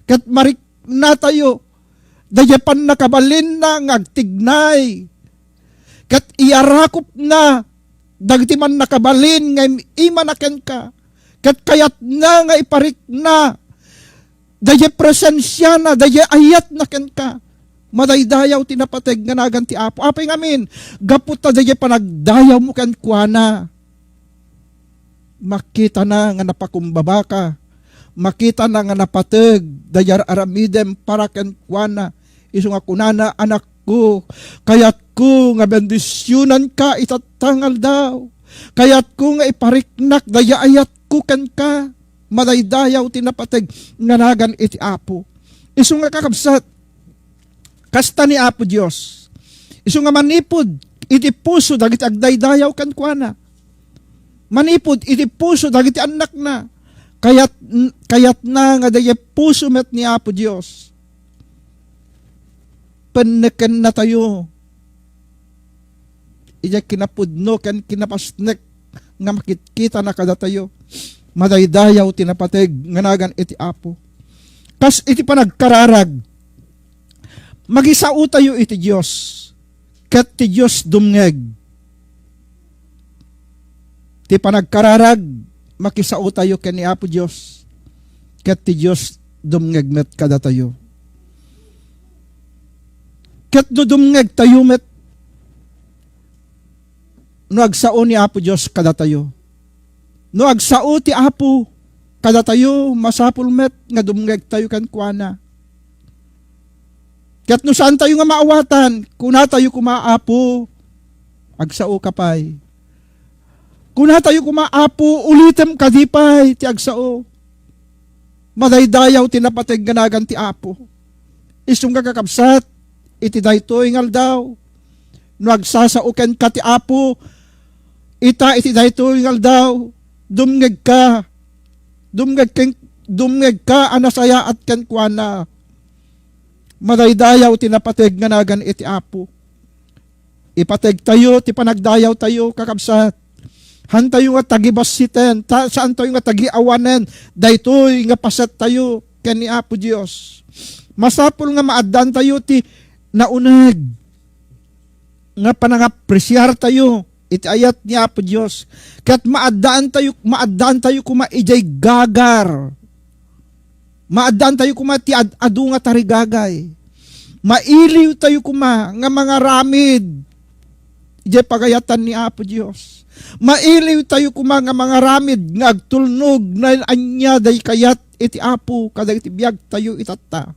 Ket mariknatayo, daydi pannakabalinna nga agtignay. Ket iyarakupna dagiti mannakabalin nga im-imana kenka. Ket kayatna nga iparikna daydi presensiana, daydi ayatna kenka. Madaydayaw ti napateg nga nagan ti Apo. Apay ngamin, gapu ta daydi panagdayawmo kenkuana. Makitana nga napakumbabaka. Makitana nga napateg daydi ar-aramidem para kenkuana. Isu nga kunana, "Anakko, kayatko nga bendisionanka itatta nga aldaw. Kayatko nga ipariknak daydi ayatko kenka." Madaydayaw ti napateg nga nagan iti Apo. Isu nga, kakabsat, kasta ni Apo Dios. Isu nga manipud iti puso dagiti agdaydayaw kenkuana. Manipud iti puso dagiti annakna. Kayat-, kayatna nga daydi puso met ni Apo Dios. Pennekennatayo idiay kinapudno ken kinapasnek nga makitkitana kadatayo. Madaydayaw ti napateg nga nagan iti Apo. Kas iti panagkararag, makisaotayo iti Dios, ket ti Dios dumngeg. Ti panagkararag, makisaotayo ken ni Apo Dios, ket ti Dios dumngeg met kadatayo. Ket no dumngegtayo met, no agsao ni Apo Dios kadatayo, no agsao ti Apo kadatayo, masapul met nga dumngegtayo kenkuana. Ket no saantayo nga maawatan, kunatayo koma, "Apo, agsaoka pay." Kunatayo koma, "Apo, ulitem kadi pay ti agsao." Madaydayaw ti napateg nga nagan ti Apo. Isu nga, kakabsat, iti daytoy nga aldaw, no agsasao kenka ti Apo, ita iti daytoy nga aldaw, dumngegka. Dumngeg ken-, dumngegka a nasayaat kenkuana. Madaydayaw ti napateg nga nagan iti Apo. Ipategtayo ti panagdayawtayo, kakabsat. Hantayo nga tagibassiten, ta-, saantayo nga tagiawanen daytoy nga pasettayo ken ni Apo Dios. Masapul nga maaddaantayo ti nauneg nga panangapresiartayo iti ayat ni Apo Dios. Ket maaddaantayo, maaddaantayo koma idiay gagar. Maaddaantayo koma ti ad-adu nga tarigagay. Mailiwtayo koma nga mangaramid idiay pagayatan ni Apo Dios. Mailiwtayo koma nga mangaramid nga agtulnog no ania daydi kayat iti Apo kadagiti biagtayo itatta.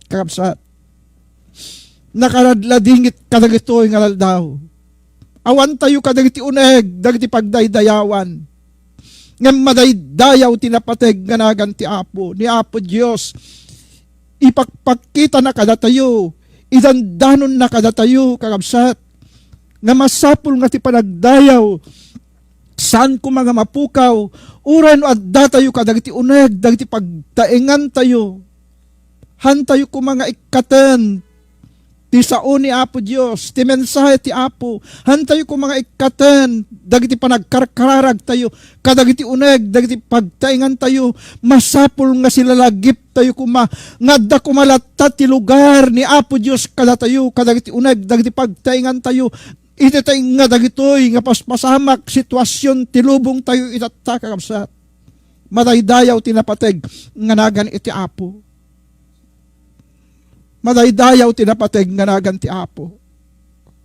Kakabsat, nakaladladingit kadagitoy nga aldaw. Awantayo kadagiti uneg dagiti pagdaydayawan. Ngem madaydayaw ti napateg nga nagan ti Apo, ni Apo Dios. Ipakpakkitana kadatayo, idandanonna kadatayo, kakabsat, nga masapul nga ti panagdayaw, saan koma nga mapukaw, uray no addatayo kadagiti uneg dagiti pagtaengantayo. Hantayo koma nga ikkaten ti sao ni Apo Dios, ti mensahe ti Apo. Hantayo koma nga ikkaten dagiti panagkarkararagtayo kadagiti uneg dagiti pagtaengantayo. Masapul nga silalagiptayo koma nga adda koma latta ti lugar ni Apo Dios kadatayo kadagiti uneg dagiti pagtaengantayo. Iti taengnga dagitoy nga paspasamak, situasion ti lubongtayo itatta, kakabsat. Madaydayaw ti napateg nga nagan iti Apo. Madaydayaw ti napateg nga nagan ti Apo.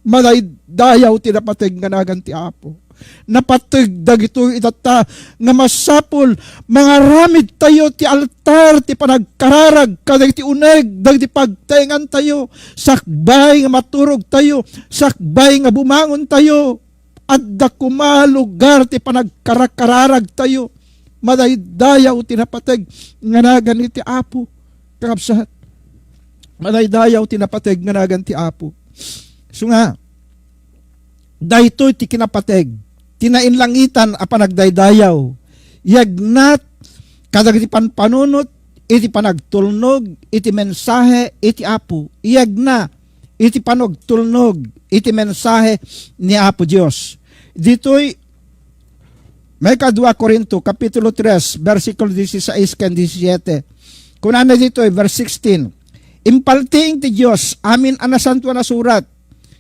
Madaydayaw ti napateg nga nagan ti Apo. Napateg dagitoy itatta nga masapul mangaramidtayo ti altar ti panagkararag kadagiti uneg dagiti pagtaengantayo. Sakbay nga maturogtayo, sakbay nga bumangontayo, adda koma lugar ti panagkarakararagtayo. Madaydayaw ti napateg nga nagan iti Apo, kakabsat. Madaydayaw ti napateg nga nagan ti Apo. Isu nga, daytoy ti kinapateg ti nainlangitan a panagdaydayaw. Yagnat kadagiti panpanunot iti panagtulnog iti mensahe iti Apo. Yagna iti panagtulnog iti mensahe ni Apo Dios. Ditoy maikadua Corinto, Kapitulo tres, bersikulo dieciséis ken disissiete. Kunana ditoy, verse sixteen, "Impaltiing ti Dios amin a nasantoan a surat,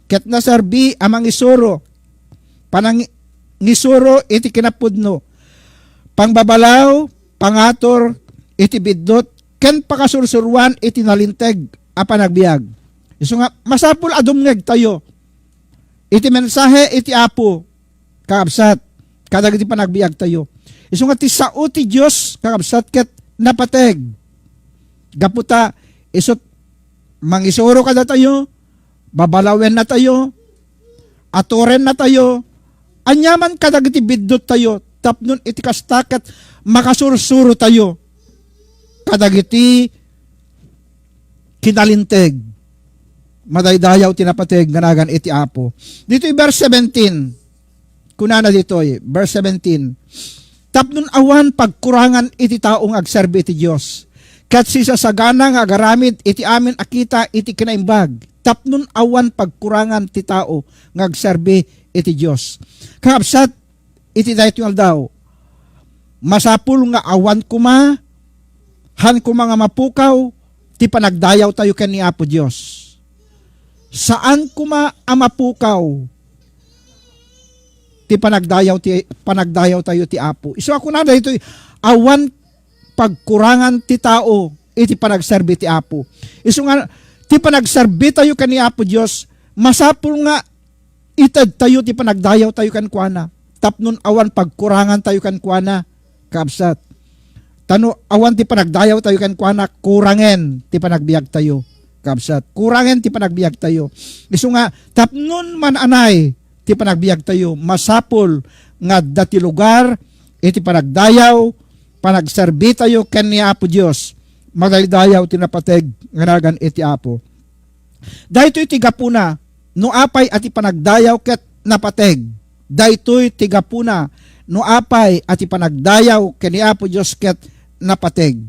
ket naserbi a mangisuro, panangisuro iti kinapudno, pangbabalaw, pangatur iti biddut, ken pakasursuruan iti nalinteg a panagbiag." Isu nga, masapul a dumngegtayo iti mensahe iti Apo, kakabsat, kadagiti panagbiagtayo. Isu nga ti sao ti Dios, kakabsat, ket napateg. Gapu ta, isut' mangisuro kadatayo, babalawennatayo, aturennatayo, aniaman kadagiti bidduttayo, tapno iti kasta ket makasursurotayo kadagiti kinalinteg. Madaydayaw ti napateg nga nagan iti Apo. Ditoy verse seventeen, kunana ditoy, verse seventeen, "Tapnon awan pagkurangan iti tao nga agserbi iti Dios, ket sisasagana nga agaramid iti amin a kita iti kinaimbag, tapnon awan pagkurangan ti tao nga agserbi iti Dios." Kakabsat, iti daytoy nga aldaw, masapul nga awan koma, han koma nga mapukaw ti panagdayawtayo ken ni Apo Dios. Saan koma a mapukaw ti panagdayaw ti, panagdayawtayo ti Apo. Isu a kunana daytoy, awan pagkurangan ti tao iti panagserbi ti Apo. Isu nga, ti panagserbitayo ken ni Apo Dios, masapul nga itedtayo ti panagdayawtayo kenkuana, tapnon awan pagkurangantayo kenkuana, kabsat. Ta no awan ti panagdayawtayo kenkuana, kurangen ti panagbiagtayo, kabsat. Kurangen ti panagbiagtayo. Isu nga, tapnon man-anay ti panagbiagtayo, masapul nga adda ti lugar iti panagdayaw, panagserbitayo ken ni Apo Dios. Madaydayaw ti napateg nga nagan iti Apo. Daytoy ti gapuna no apay a ti panagdayaw ket napateg. Daytoy ti gapuna no apay a ti panagdayaw ken ni Apo Dios ket napateg.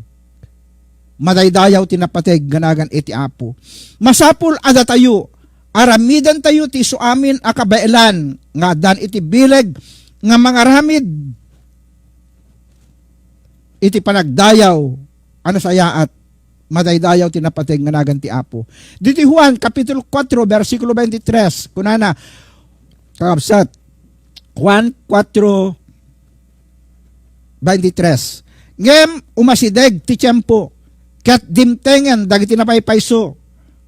Madaydayaw ti napateg nga nagan iti Apo. Masapul a datayo, aramidentayo ti isu amin a kabaelan nga addan iti bileg nga mangaramid iti panagdayaw a nasayaat. Madaydayaw ti napateg nga nagan ti Apo. Diti Juan, Kapitulo kuatro, bersikulo twenty-three, kunana, kakabsat, Juan kuatro, twenty-three, "Ngem umasideg ti tiempo, ket dimtengen dagiti napaypayso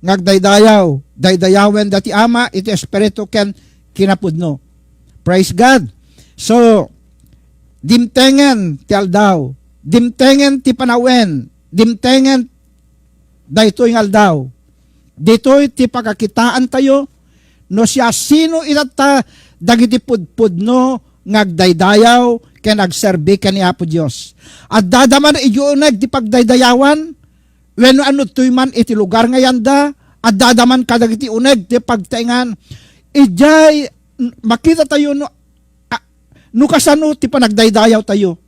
nga agdaydayaw, daydayawenda ti Ama iti Espiritu ken kinapudno." Praise God. So, dimtengen ti aldaw, dimtengen ti panawen, dimtengen daytoy nga aldaw. Ditoy ti pakakitaantayo no siasino itatta dagiti pudpudno nga agdaydayaw ken agserbi ken ni Apo Dios. Addada man idiay uneg ti pagdaydayawan, wenno anudtoy man iti lugar nga yanda, addada man kadagiti uneg ti pagtaengan. Idiay makitatayo no, a, no kasano ti panagdaydayawtayo.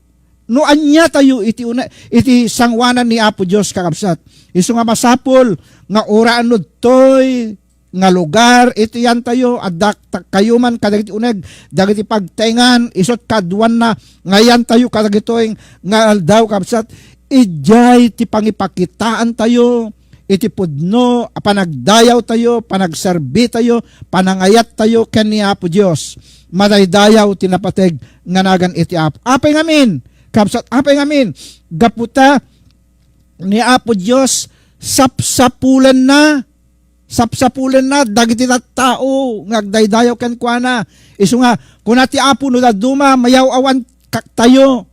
No ania tayo iti una, iti sangoanan ni Apo Dios, kakabsat. Isu nga masapul nga uray anudtoy nga lugar iti yantayo, adda ta-, kayo man kadagiti uneg, dagiti pagtaengan, isut' kaduanna nga yantayo kadagitoy nga aldaw, kabsat, idiay ti pangipakitaantayo iti pudno a panagdayawtayo, panagserbitayo, panangayattayo ken ni Apo Dios. Madaydayaw ti napateg nga nagan iti Apo. Apay ngamin, kabsat, apay ngamin, gapu ta ni Apo Dios sapsapulenna, sapsapulenna dagiti tattao nga agdaydayaw kenkuana. Isu nga, kuna ti Apo, no dadduma, mayaw-awan ka-, tayo.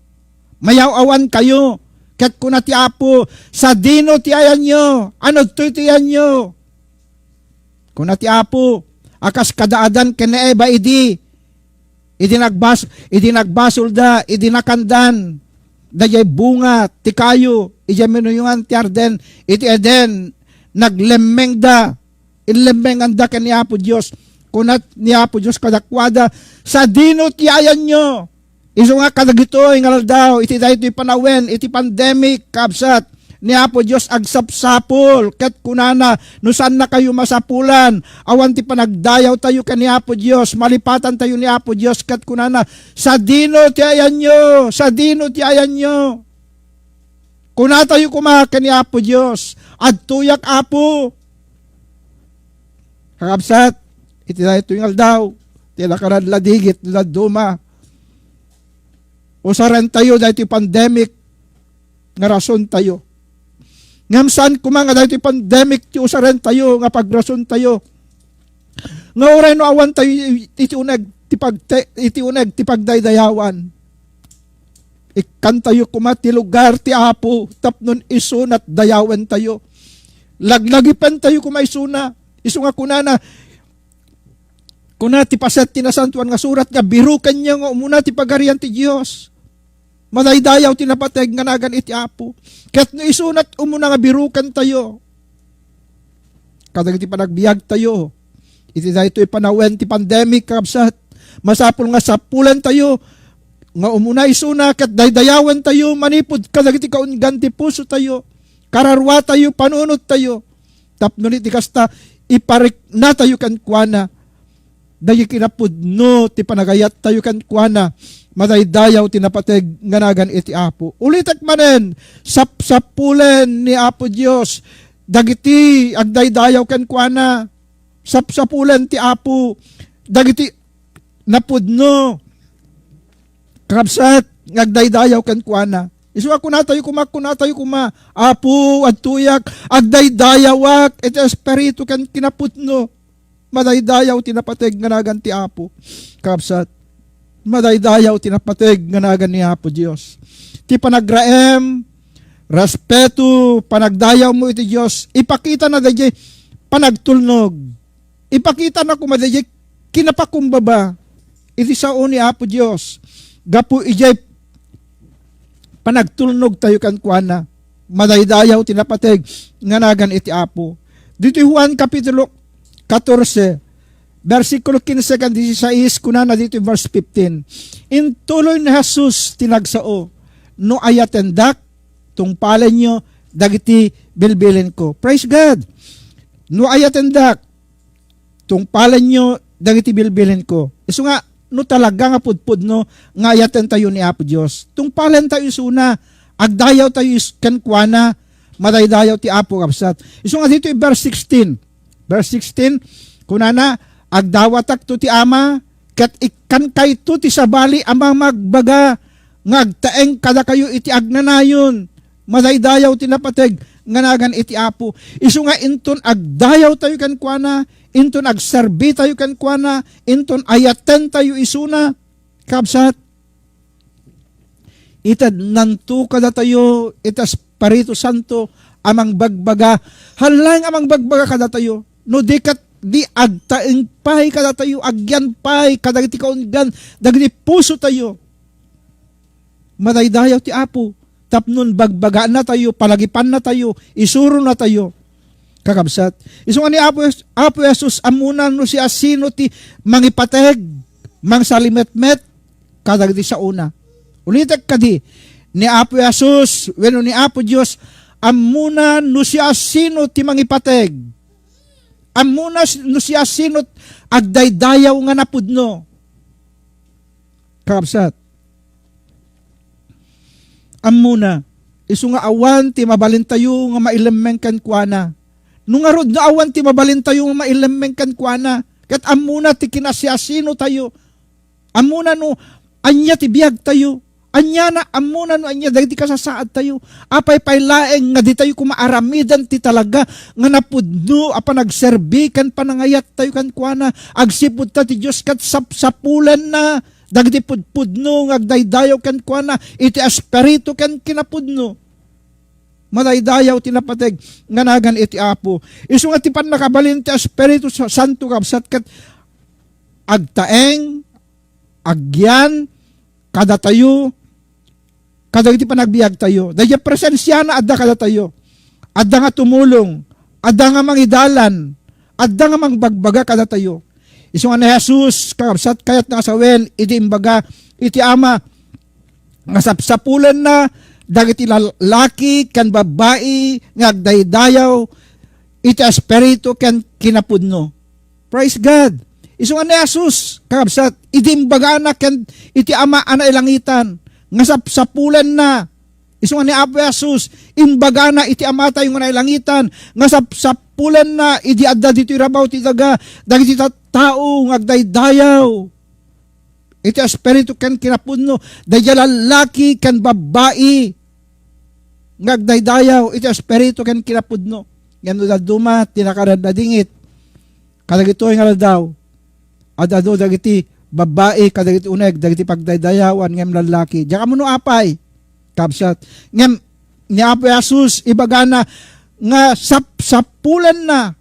Mayaw-awan kayo. Ket kuna ti Apo, "Sadino ti ayanyo? Anudtoy ti ayanyo?" Kuna ti Apo, a kas kadaadan ken ni Eva idi, idi nagbas-, idi nagbasolda, idi nakandan daydiay bunga ti kayo, idiay minuyongan ti arden iti Eden, naglemmengda, inlemmenganda ken ni Apo Dios. Kuna ni Apo Dios kadakuada, "Sadino ti ayanyo?" Isu nga kadagitoy nga aldaw, iti daytoy panawen, iti pandemic, kabsat, ni Apo Dios agsapsapul, ket kunana, "No saannakayo masapulan, awan ti panagdayawtayo ken ni Apo Dios, malipatantayo ni Apo Dios," ket kunana, "Sadino ti ayanyo? Sadino ti ayanyo?" Kunatayo koma ken ni Apo Dios, "Adtoyak, Apo." Kakabsat, iti daytoy nga aldaw, ti nakarad ladigit no dadduma, usarentayo daytoy pandemic nga rasontayo. Ngem saan koma nga daytoy pandemic ti usarentayo nga pagrasontayo. Nga uray no awan tayo iti uneg ti pagte-, iti uneg ti pagdaydayawan, ikkantayo koma ti lugar ti Apo tapno isuna ti dayawentayo. Laglagipentayo koma isuna. Isu nga kunana, kuna ti paset ti Nasantoan nga Surat nga, "Birokenyo nga umuna ti Pagarian ti Dios. Madaydayaw ti napateg nga nagan iti Apo." Ket no isuna ti umuna nga birokentayo kadagiti panagbiagtayo iti daytoy panawen ti pandemic, kakabsat, masapul nga sapulentayo nga umuna isuna ket daydayawentayo manipud kadagiti kaunggan ti pusotayo, kararuatayo, panunottayo. Tapno iti kasta, ipariknatayo kenkuana dagiti kinapudno ti panagayattayo kenkuana. Madaydayaw ti napateg nga nagan iti Apo. Ulitek manen, sapsapulen ni Apo Dios dagiti agdaydayaw kenkuana. Sapsapulen ti Apo dagiti napudno, kakabsat, nga agdaydayaw kenkuana. Isu a kunatayo koma, kunatayo koma, "Apo, adtoyak, agdaydayawak iti espiritu ken kinapudno." Madaydayaw ti napateg nga nagan ti Apo. Kakabsat, madaydayaw ti napateg nga nagan ni Apo Dios. Ti panagraem, respeto, panagdayawmo iti Dios, ipakitana daydiay panagtulnog. Ipakitana koma daydiay kinapakumbaba iti sao ni Apo Dios gapu idiay panagtulnogtayo kenkuana. Madaydayaw ti napateg nga nagan iti Apo. Ditoy Juan Kapitulo katorse, bersikulo kinse ken disisais, kunana ditoy verse fifteen, "Intuloy ni Jesus ti nagsao, 'No ayatendak, tungpalenyo dagiti bilbilinko.'" Praise God! "No ayatendak, tungpalenyo dagiti bilbilinko." Isu nga, no talaga nga pudpudno nga ayatentayo ni Apo Dios, tungpalentayo isuna, agdayawtayo is-, kenkuana, madaydayaw ti Apo, kabsat. Isu nga ditoy verse sixteen. Verse sixteen, kunana, "Agdawatakto ti Ama, ket ikkankayto ti sabali a mamagbaga nga agtaeng kadakayo iti agnanayon. Madaydayaw ti napateg nga nagan iti Apo." Isu nga inton agdayawtayo kenkuana, inton agserbitayo kenkuana, inton ayatentayo isuna, kabsat, itednanto kadatayo iti Espiritu Santo a mangbagbaga, hallang a mangbagbaga kadatayo, no di ket di agtaeng pay kadatayo, agyan pay kadagiti kaunggan dagiti pusotayo. Madaydayaw ti Apo tapno bagbagaannatayo, palagipannatayo, isuronatayo. Kakabsat, isu nga ni Apo, Apo Jesus, ammona no siasino ti mangipateg, mangsalimetmet kadagiti saona. Ulitek kadi, ni Apo Jesus wenno ni Apo Dios, ammona no siasino ti mangipateg. Ammona s-, no siasino agdaydayaw nga napudno. Kakabsat, ammona, isu nga awan ti mabalintayo nga mailemmeng kenkuana. No ngarud no awan ti mabalintayo nga mailemmeng kenkuana, ket ammona ti kinasiasinotayo. Ammona no ania ti biagtayo. Aniana, ammona no ania dagiti kasasaadtayo. Apay pay laeng nga ditayo koma aramiden ti talaga nga napudno a panagserbi ken panangayattayo kenkuana. Agsipud ta ti Dios ket sapsapulenna dagiti pudpudno nga agdaydayaw kenkuana iti espiritu ken kinapudno. Madaydayaw ti napateg nga nagan iti Apo. Isu nga ti pannakabalin ti Espiritu Sa-, Santo, kabsat, ket agtaeng, agyan, kadatayo, kadagiti panagbiagtayo. Daydiay presensiana adda kadatayo. Adda nga tumulong, adda nga mangidalan, adda nga mangbagbaga kadatayo. Isu nga ni Jesus, kakabsat, kayatna nga sawen idi imbaga iti Ama nga sapsapulenna dagiti lallaki ken babbai nga agdaydayaw iti espiritu ken kinapudno. Praise God! Isu nga ni Jesus, kakabsat, idi imbagana ken iti Ama a nailangitan nga sapsapulenna. Isu nga ni Apo Jesus, imbagana iti Amatayo nga nailangitan nga sapsapulenna idi adda ditoy rabaw ti daga dagiti tattao nga agdaydayaw iti espiritu ken kinapudno, daydiay lallaki ken babbai nga agdaydayaw iti espiritu ken kinapudno. Ngem no dadduma ti nakaradadingit kadagitoy nga aldaw, adda dagiti babbai kadagiti uneg dagiti pagdaydayawan ngem lallaki. Diak ammo no apay, kabsat. Ngem ni Apo Jesus, ibagana nga sapsapulenna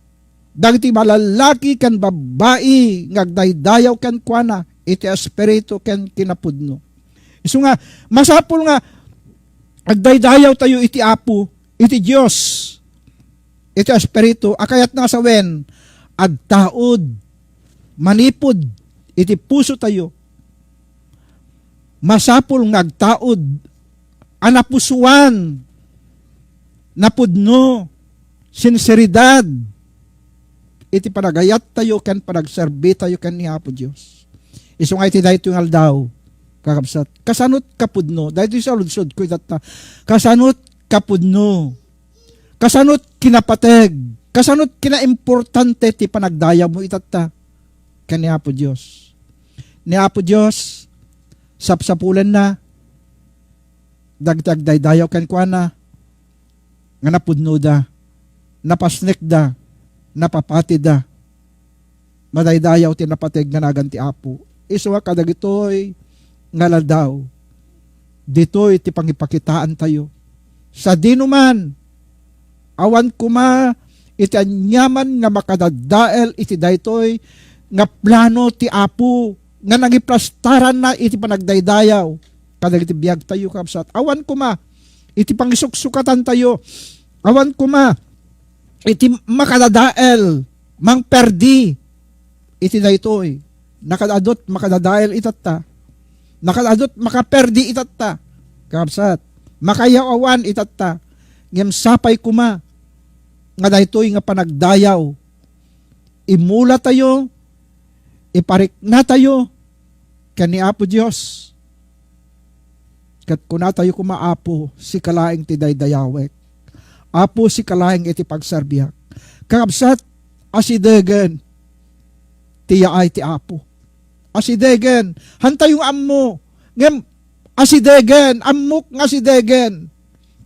dagiti malallaki ken babbai nga agdaydayaw kenkuana iti espiritu ken kinapudno. Isu nga, masapul nga agdaydayaw tayo iti Apo, iti Dios, iti Espiritu a kayatna nga sawen, agtaud manipud iti puso tayo. Masapul nga agtaud a napusuan, napudno, sinseridad iti panagayat tayo ken panagserbi tayo ken ni Apo Dios. Isu nga iti daytoy nga aldaw, kakabsat, kasanot kapudno, daytoy saludsodko itatta, kasanot kapudno, kasanot kinapateg, kasanot kinaimportante ti panagdayawmo itatta ken ni Apo Dios. Ni Apo Dios, sapsapulenna dagiti agdaydayaw kenkuana nga napudnoda, napasnekda, napapatida. Madaydayaw ti napateg nga nagan ti Apo. Isu nga kadagitoy nga aldaw, ditoy ti pangipakitaantayo. Sadinoman, awan koma iti aniaman nga makadadael iti daytoy nga plano ti Apo nga nangiplastaranna iti panagdaydayaw kadagiti biagtayo, kabsat. Awan koma iti pangisuksukatantayo. Awan koma iti makadadael, mangperdi iti daytoy. Nakadadot makadadael itatta. Nakadadot makaperdi itatta. Kabsat, makayaw-awan itatta. Ngem sapay koma nga daytoy nga panagdayaw, imulatayo, ipariknatayo ken ni Apo Dios. Ket kunatayo koma, "Apo, sika laeng ti daydayawek. Apo, sika laeng iti pagserbiak." Kakabsat, asidegen ti yaay ti Apo. Asidegen. Hantayo nga ammo. Ngem asidegen. Ammok nga asidegen.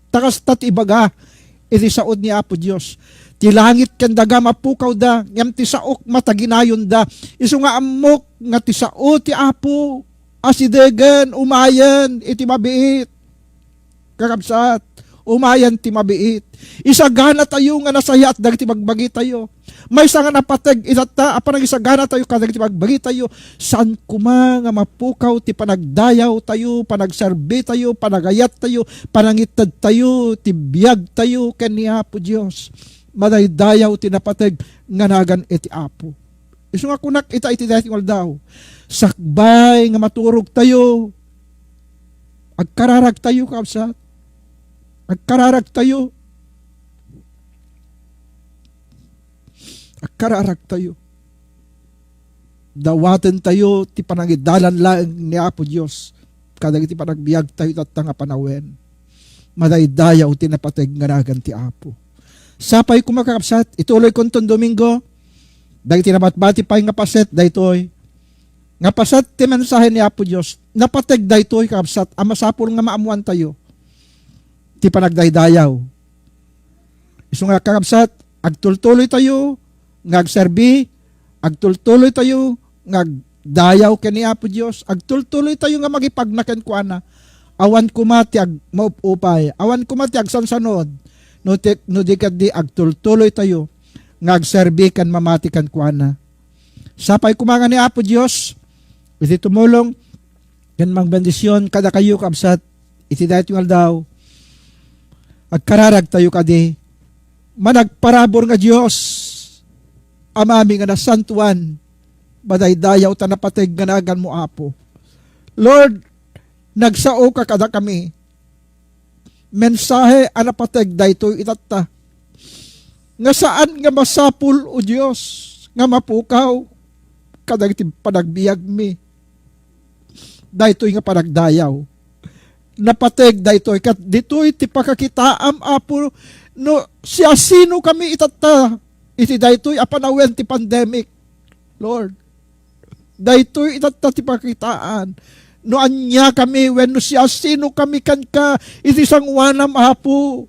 Ta kasta ti ibaga iti saod ni Apo Dios, "Ti langit ken daga mapukawda, ngem ti saok mataginayonda." Isu nga ammok nga ti sao ti Apo, asidegen, umayen iti mabiit. Kakabsat, umayen ti mabiit. Isaganatayo nga nasayaat dagiti bagbagitayo. Maysa nga napateg itatta a panangisaganatayo kadagiti bagbagitayo. Saan koma nga mapukaw ti panagdayawtayo, panagserbitayo, panagayattayo, panangitedtayo ti biagtayo ken ni Apo Dios. Madaydayaw ti napateg nga nagan iti Apo. Isu nga kunak ita iti daytoy nga aldaw, sakbay nga maturogtayo, agkararagtayo, kabsat. Agkararagtayo. Agkararagtayo. Dawatentayo ti panangidalan laeng ni Apo Dios kadagiti panagbiagtayo tatta nga panawen. Madaydayaw ti napateg nga nagan ti Apo. Sapay koma, kakabsat, ituloykonton Domingo, dagiti nabatbati pay nga paset daytoy. Nga paset ti mensahe ni Apo Dios. Napateg daytoy, kakabsat, a masapul nga maammoantayo ti panagdaydayaw. Isu nga, kakabsat, agtultuloytayo nga agserbi, agtultuloytayo nga agdayaw ken ni Apo Dios, agtultuloytayo nga mangipagna kenkuana. Awan koma ti ag-, maupupay, awan koma ti agsansanod, no ti, no di ket di agtultuloytayo nga agserbi ken mamati kenkuana. Sapay koma nga ni Apo Dios iti tumulong ken mangbendision kadakayo, kabsat, iti daytoy nga aldaw. Agkararagtayo kadi, managparabur nga Dios, Amami nga nasantoan, Madaydayaw ta napateg nga naganmo, Apo. Lord, nagsaoka kadakami. Mensahe a napateg daytoy itatta. Nga saan nga masapul, O Dios, nga mapukaw kadagiti panagbiagmi daytoy nga panagdayaw. Napateg daytoy, ket ditoy ti pakakitaam, Apo, no siasino kami itatta iti daytoy a panawen ti pandemic, Lord. Daytoy itatta ti pakitaan no ania kami wenno siasino kami kenka iti sangoanam, Apo.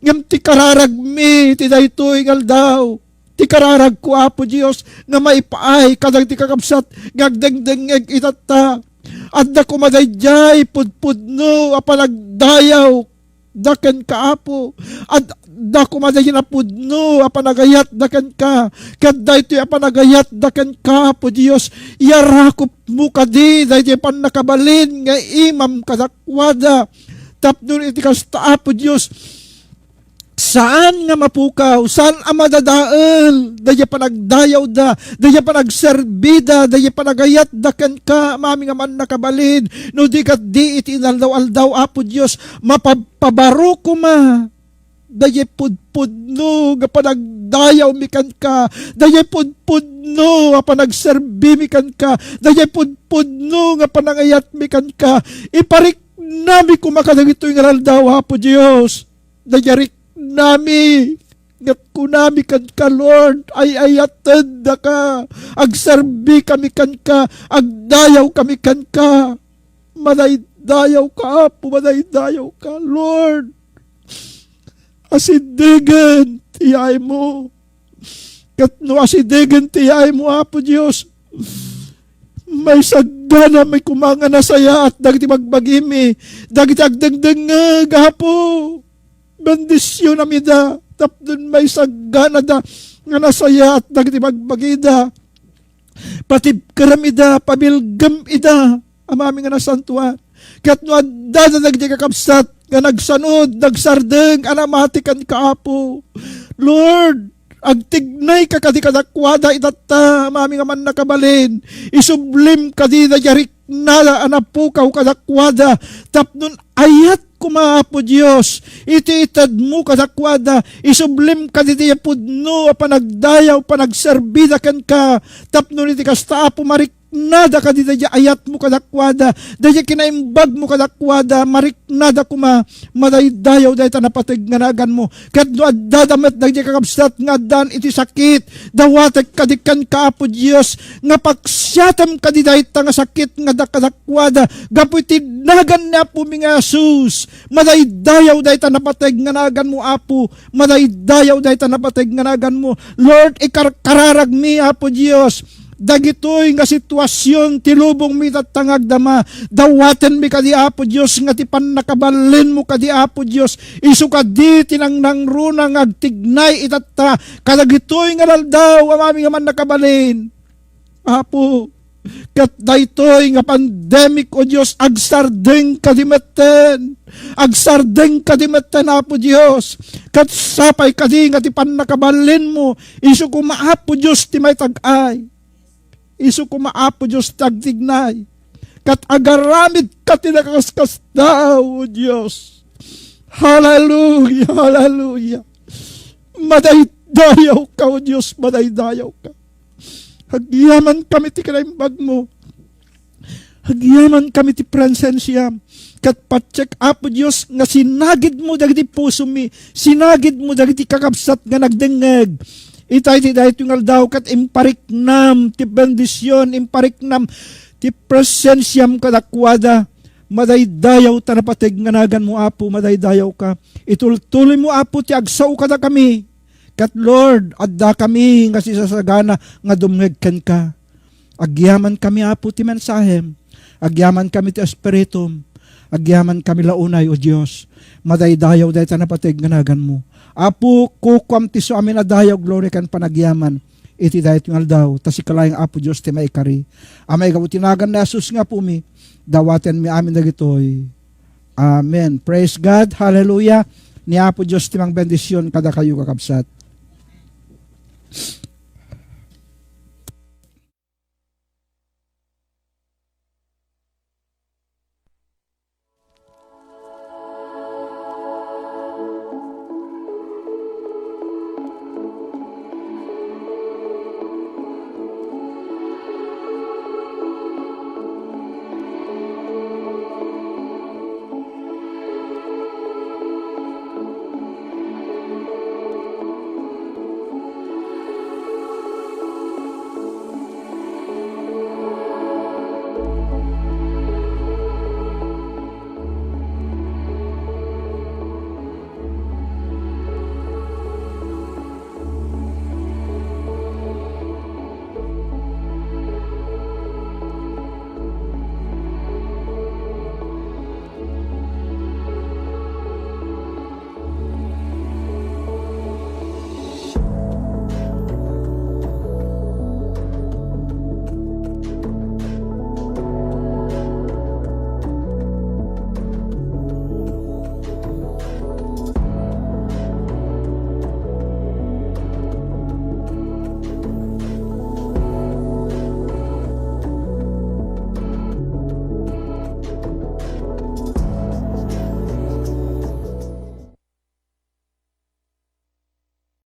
Ngem ti kararagmi iti daytoy nga aldaw, ti kararagko, Apo Dios, nga maipaay kadagiti kakabsat nga agdengdengngeg itatta. Adda koma daydiay pudpudno a panagdayaw da kenka, Apo. Adda koma daydiay napudno a panagayat da kenka. Ket daytoy a panagayat da kenka, Apo Dios, iyarakupmo kadi daydiay pannakabalin nga imam kadakuada. Tapno iti kasta, Apo Dios, saan nga mapukaw, saan a madadael daydiay panagdayawda, daydiay panagserbida, daydiay panagayatda kenka, Amami nga mannakabalin, no di ket di iti inaldaw-aldaw, Apo Dios, mapabpabaro koma daydiay pudpudno nga panagdayawmi kenka, daydiay pudpudno a panagserbimi kenka, daydiay pudpudno nga panangayatmi kenka. Ipariknami koma kadagitoy nga aldaw, Apo Dios. Daydiay riknami, ket kunami kenka, Lord, ay-ayatenka, agserbi kami kenka, agdayaw kami kenka. Madaydayawka, Apo, madaydayawka, Lord. Asidegen ti yaaymo. Ket no asidegen ti yaaymo, Apo Dios, maisagganami koma nga nasayaat dagiti bagbagimi, dagiti agdengdengngeg, Apo. Bendisionam ida, tapno maisagganada nga nasayaat dagiti bagbagida. Patibkerem ida, pabilgem ida, Amami nga nasantoan. Ket no addada dagiti kakabsat nga nagsanud, nagsardeng a namati kenka, Apo, Lord, agtignayka kadi kadakuada itatta, Amami nga mannakabalin. Isublim kadi daydiay riknada a napukaw kadakuada, tapno ayat koma, Apo Dios, iti itedmo kadakuada. Isublim kadi daydiay pudno a panagdayaw, panagserbida kenka, tapno iti kasta, Apo, mariknada kadi daydiay ayatmo kadakuada, daydiay kinaimbagmo kadakuada, mariknada koma. Madaydayaw dayta napateg nga naganmo. Ket no addada met dagiti kakabsat nga addaan iti sakit, dawatek kadi kenka, Apo Dios, nga paksiatem kadi dayta nga sakit nga dakadakuada gapu iti nagan ni Apomi nga Jesus. Madaydayaw dayta napateg nga naganmo, Apo. Madaydayaw dayta napateg nga naganmo. Lord, ikarkararagmi, Apo Dios, dagitoy nga situasion ti lubongmi tatta nga agdama. Dawatenmi kadi, Apo Dios, nga ti pannakabalinmo kadi, Apo Dios, isu kadi ti nangnangruna nga agtignay itatta kadagitoy nga aldaw, Amami nga mannakabalin. Apo, ket daytoy nga pandemic, O Dios, agsardeng kadi metten. Agsardeng kadi metten, Apo Dios. Ket sapay kadi nga ti pannakabalinmo, isu koma, Apo Dios, ti maitag-ay. Isu koma, Apo Dios, ti agtignay. Ket agaramidka ti nakaskasdaaw, O Dios. Hallelujah, hallelujah. Madaydayawka, O Dios, madaydayawka. Agyamankami ti kinaimbagmo. Agyamankami ti presensiam. Ket patiek, Apo Dios, nga sinagidmo dagiti pusomi, sinagidmo dagiti kakabsat nga nagdengngeg. Itay ti daytoy nga aldaw, ket impariknam ti bendision, impariknam ti presensiam kadakuada. Madaydayaw ta napateg nga naganmo, Apo, madaydayawka. Itultuloymo, Apo, ti agsao kadakami. Ket, Lord, addakami nga sisasagana nga dumngeg kenka. Agyamankami, Apo, ti mensahem. Agyamankami ti Espiritum. Agyamankami la unay, O Dios. Madaydayaw dayta napateg nga naganmo. Apo, kukuam ti isu amin a dayaw, gloria ken panagyaman iti daytoy nga aldaw, ta sika laeng, Apo Dios, ti maikari. A maigapu ti nagan ni Jesus nga Apomi, dawatenmi amin dagitoy. Amen. Praise God. Hallelujah. Ni Apo Dios ti mangbendision kadakayo, kakabsat.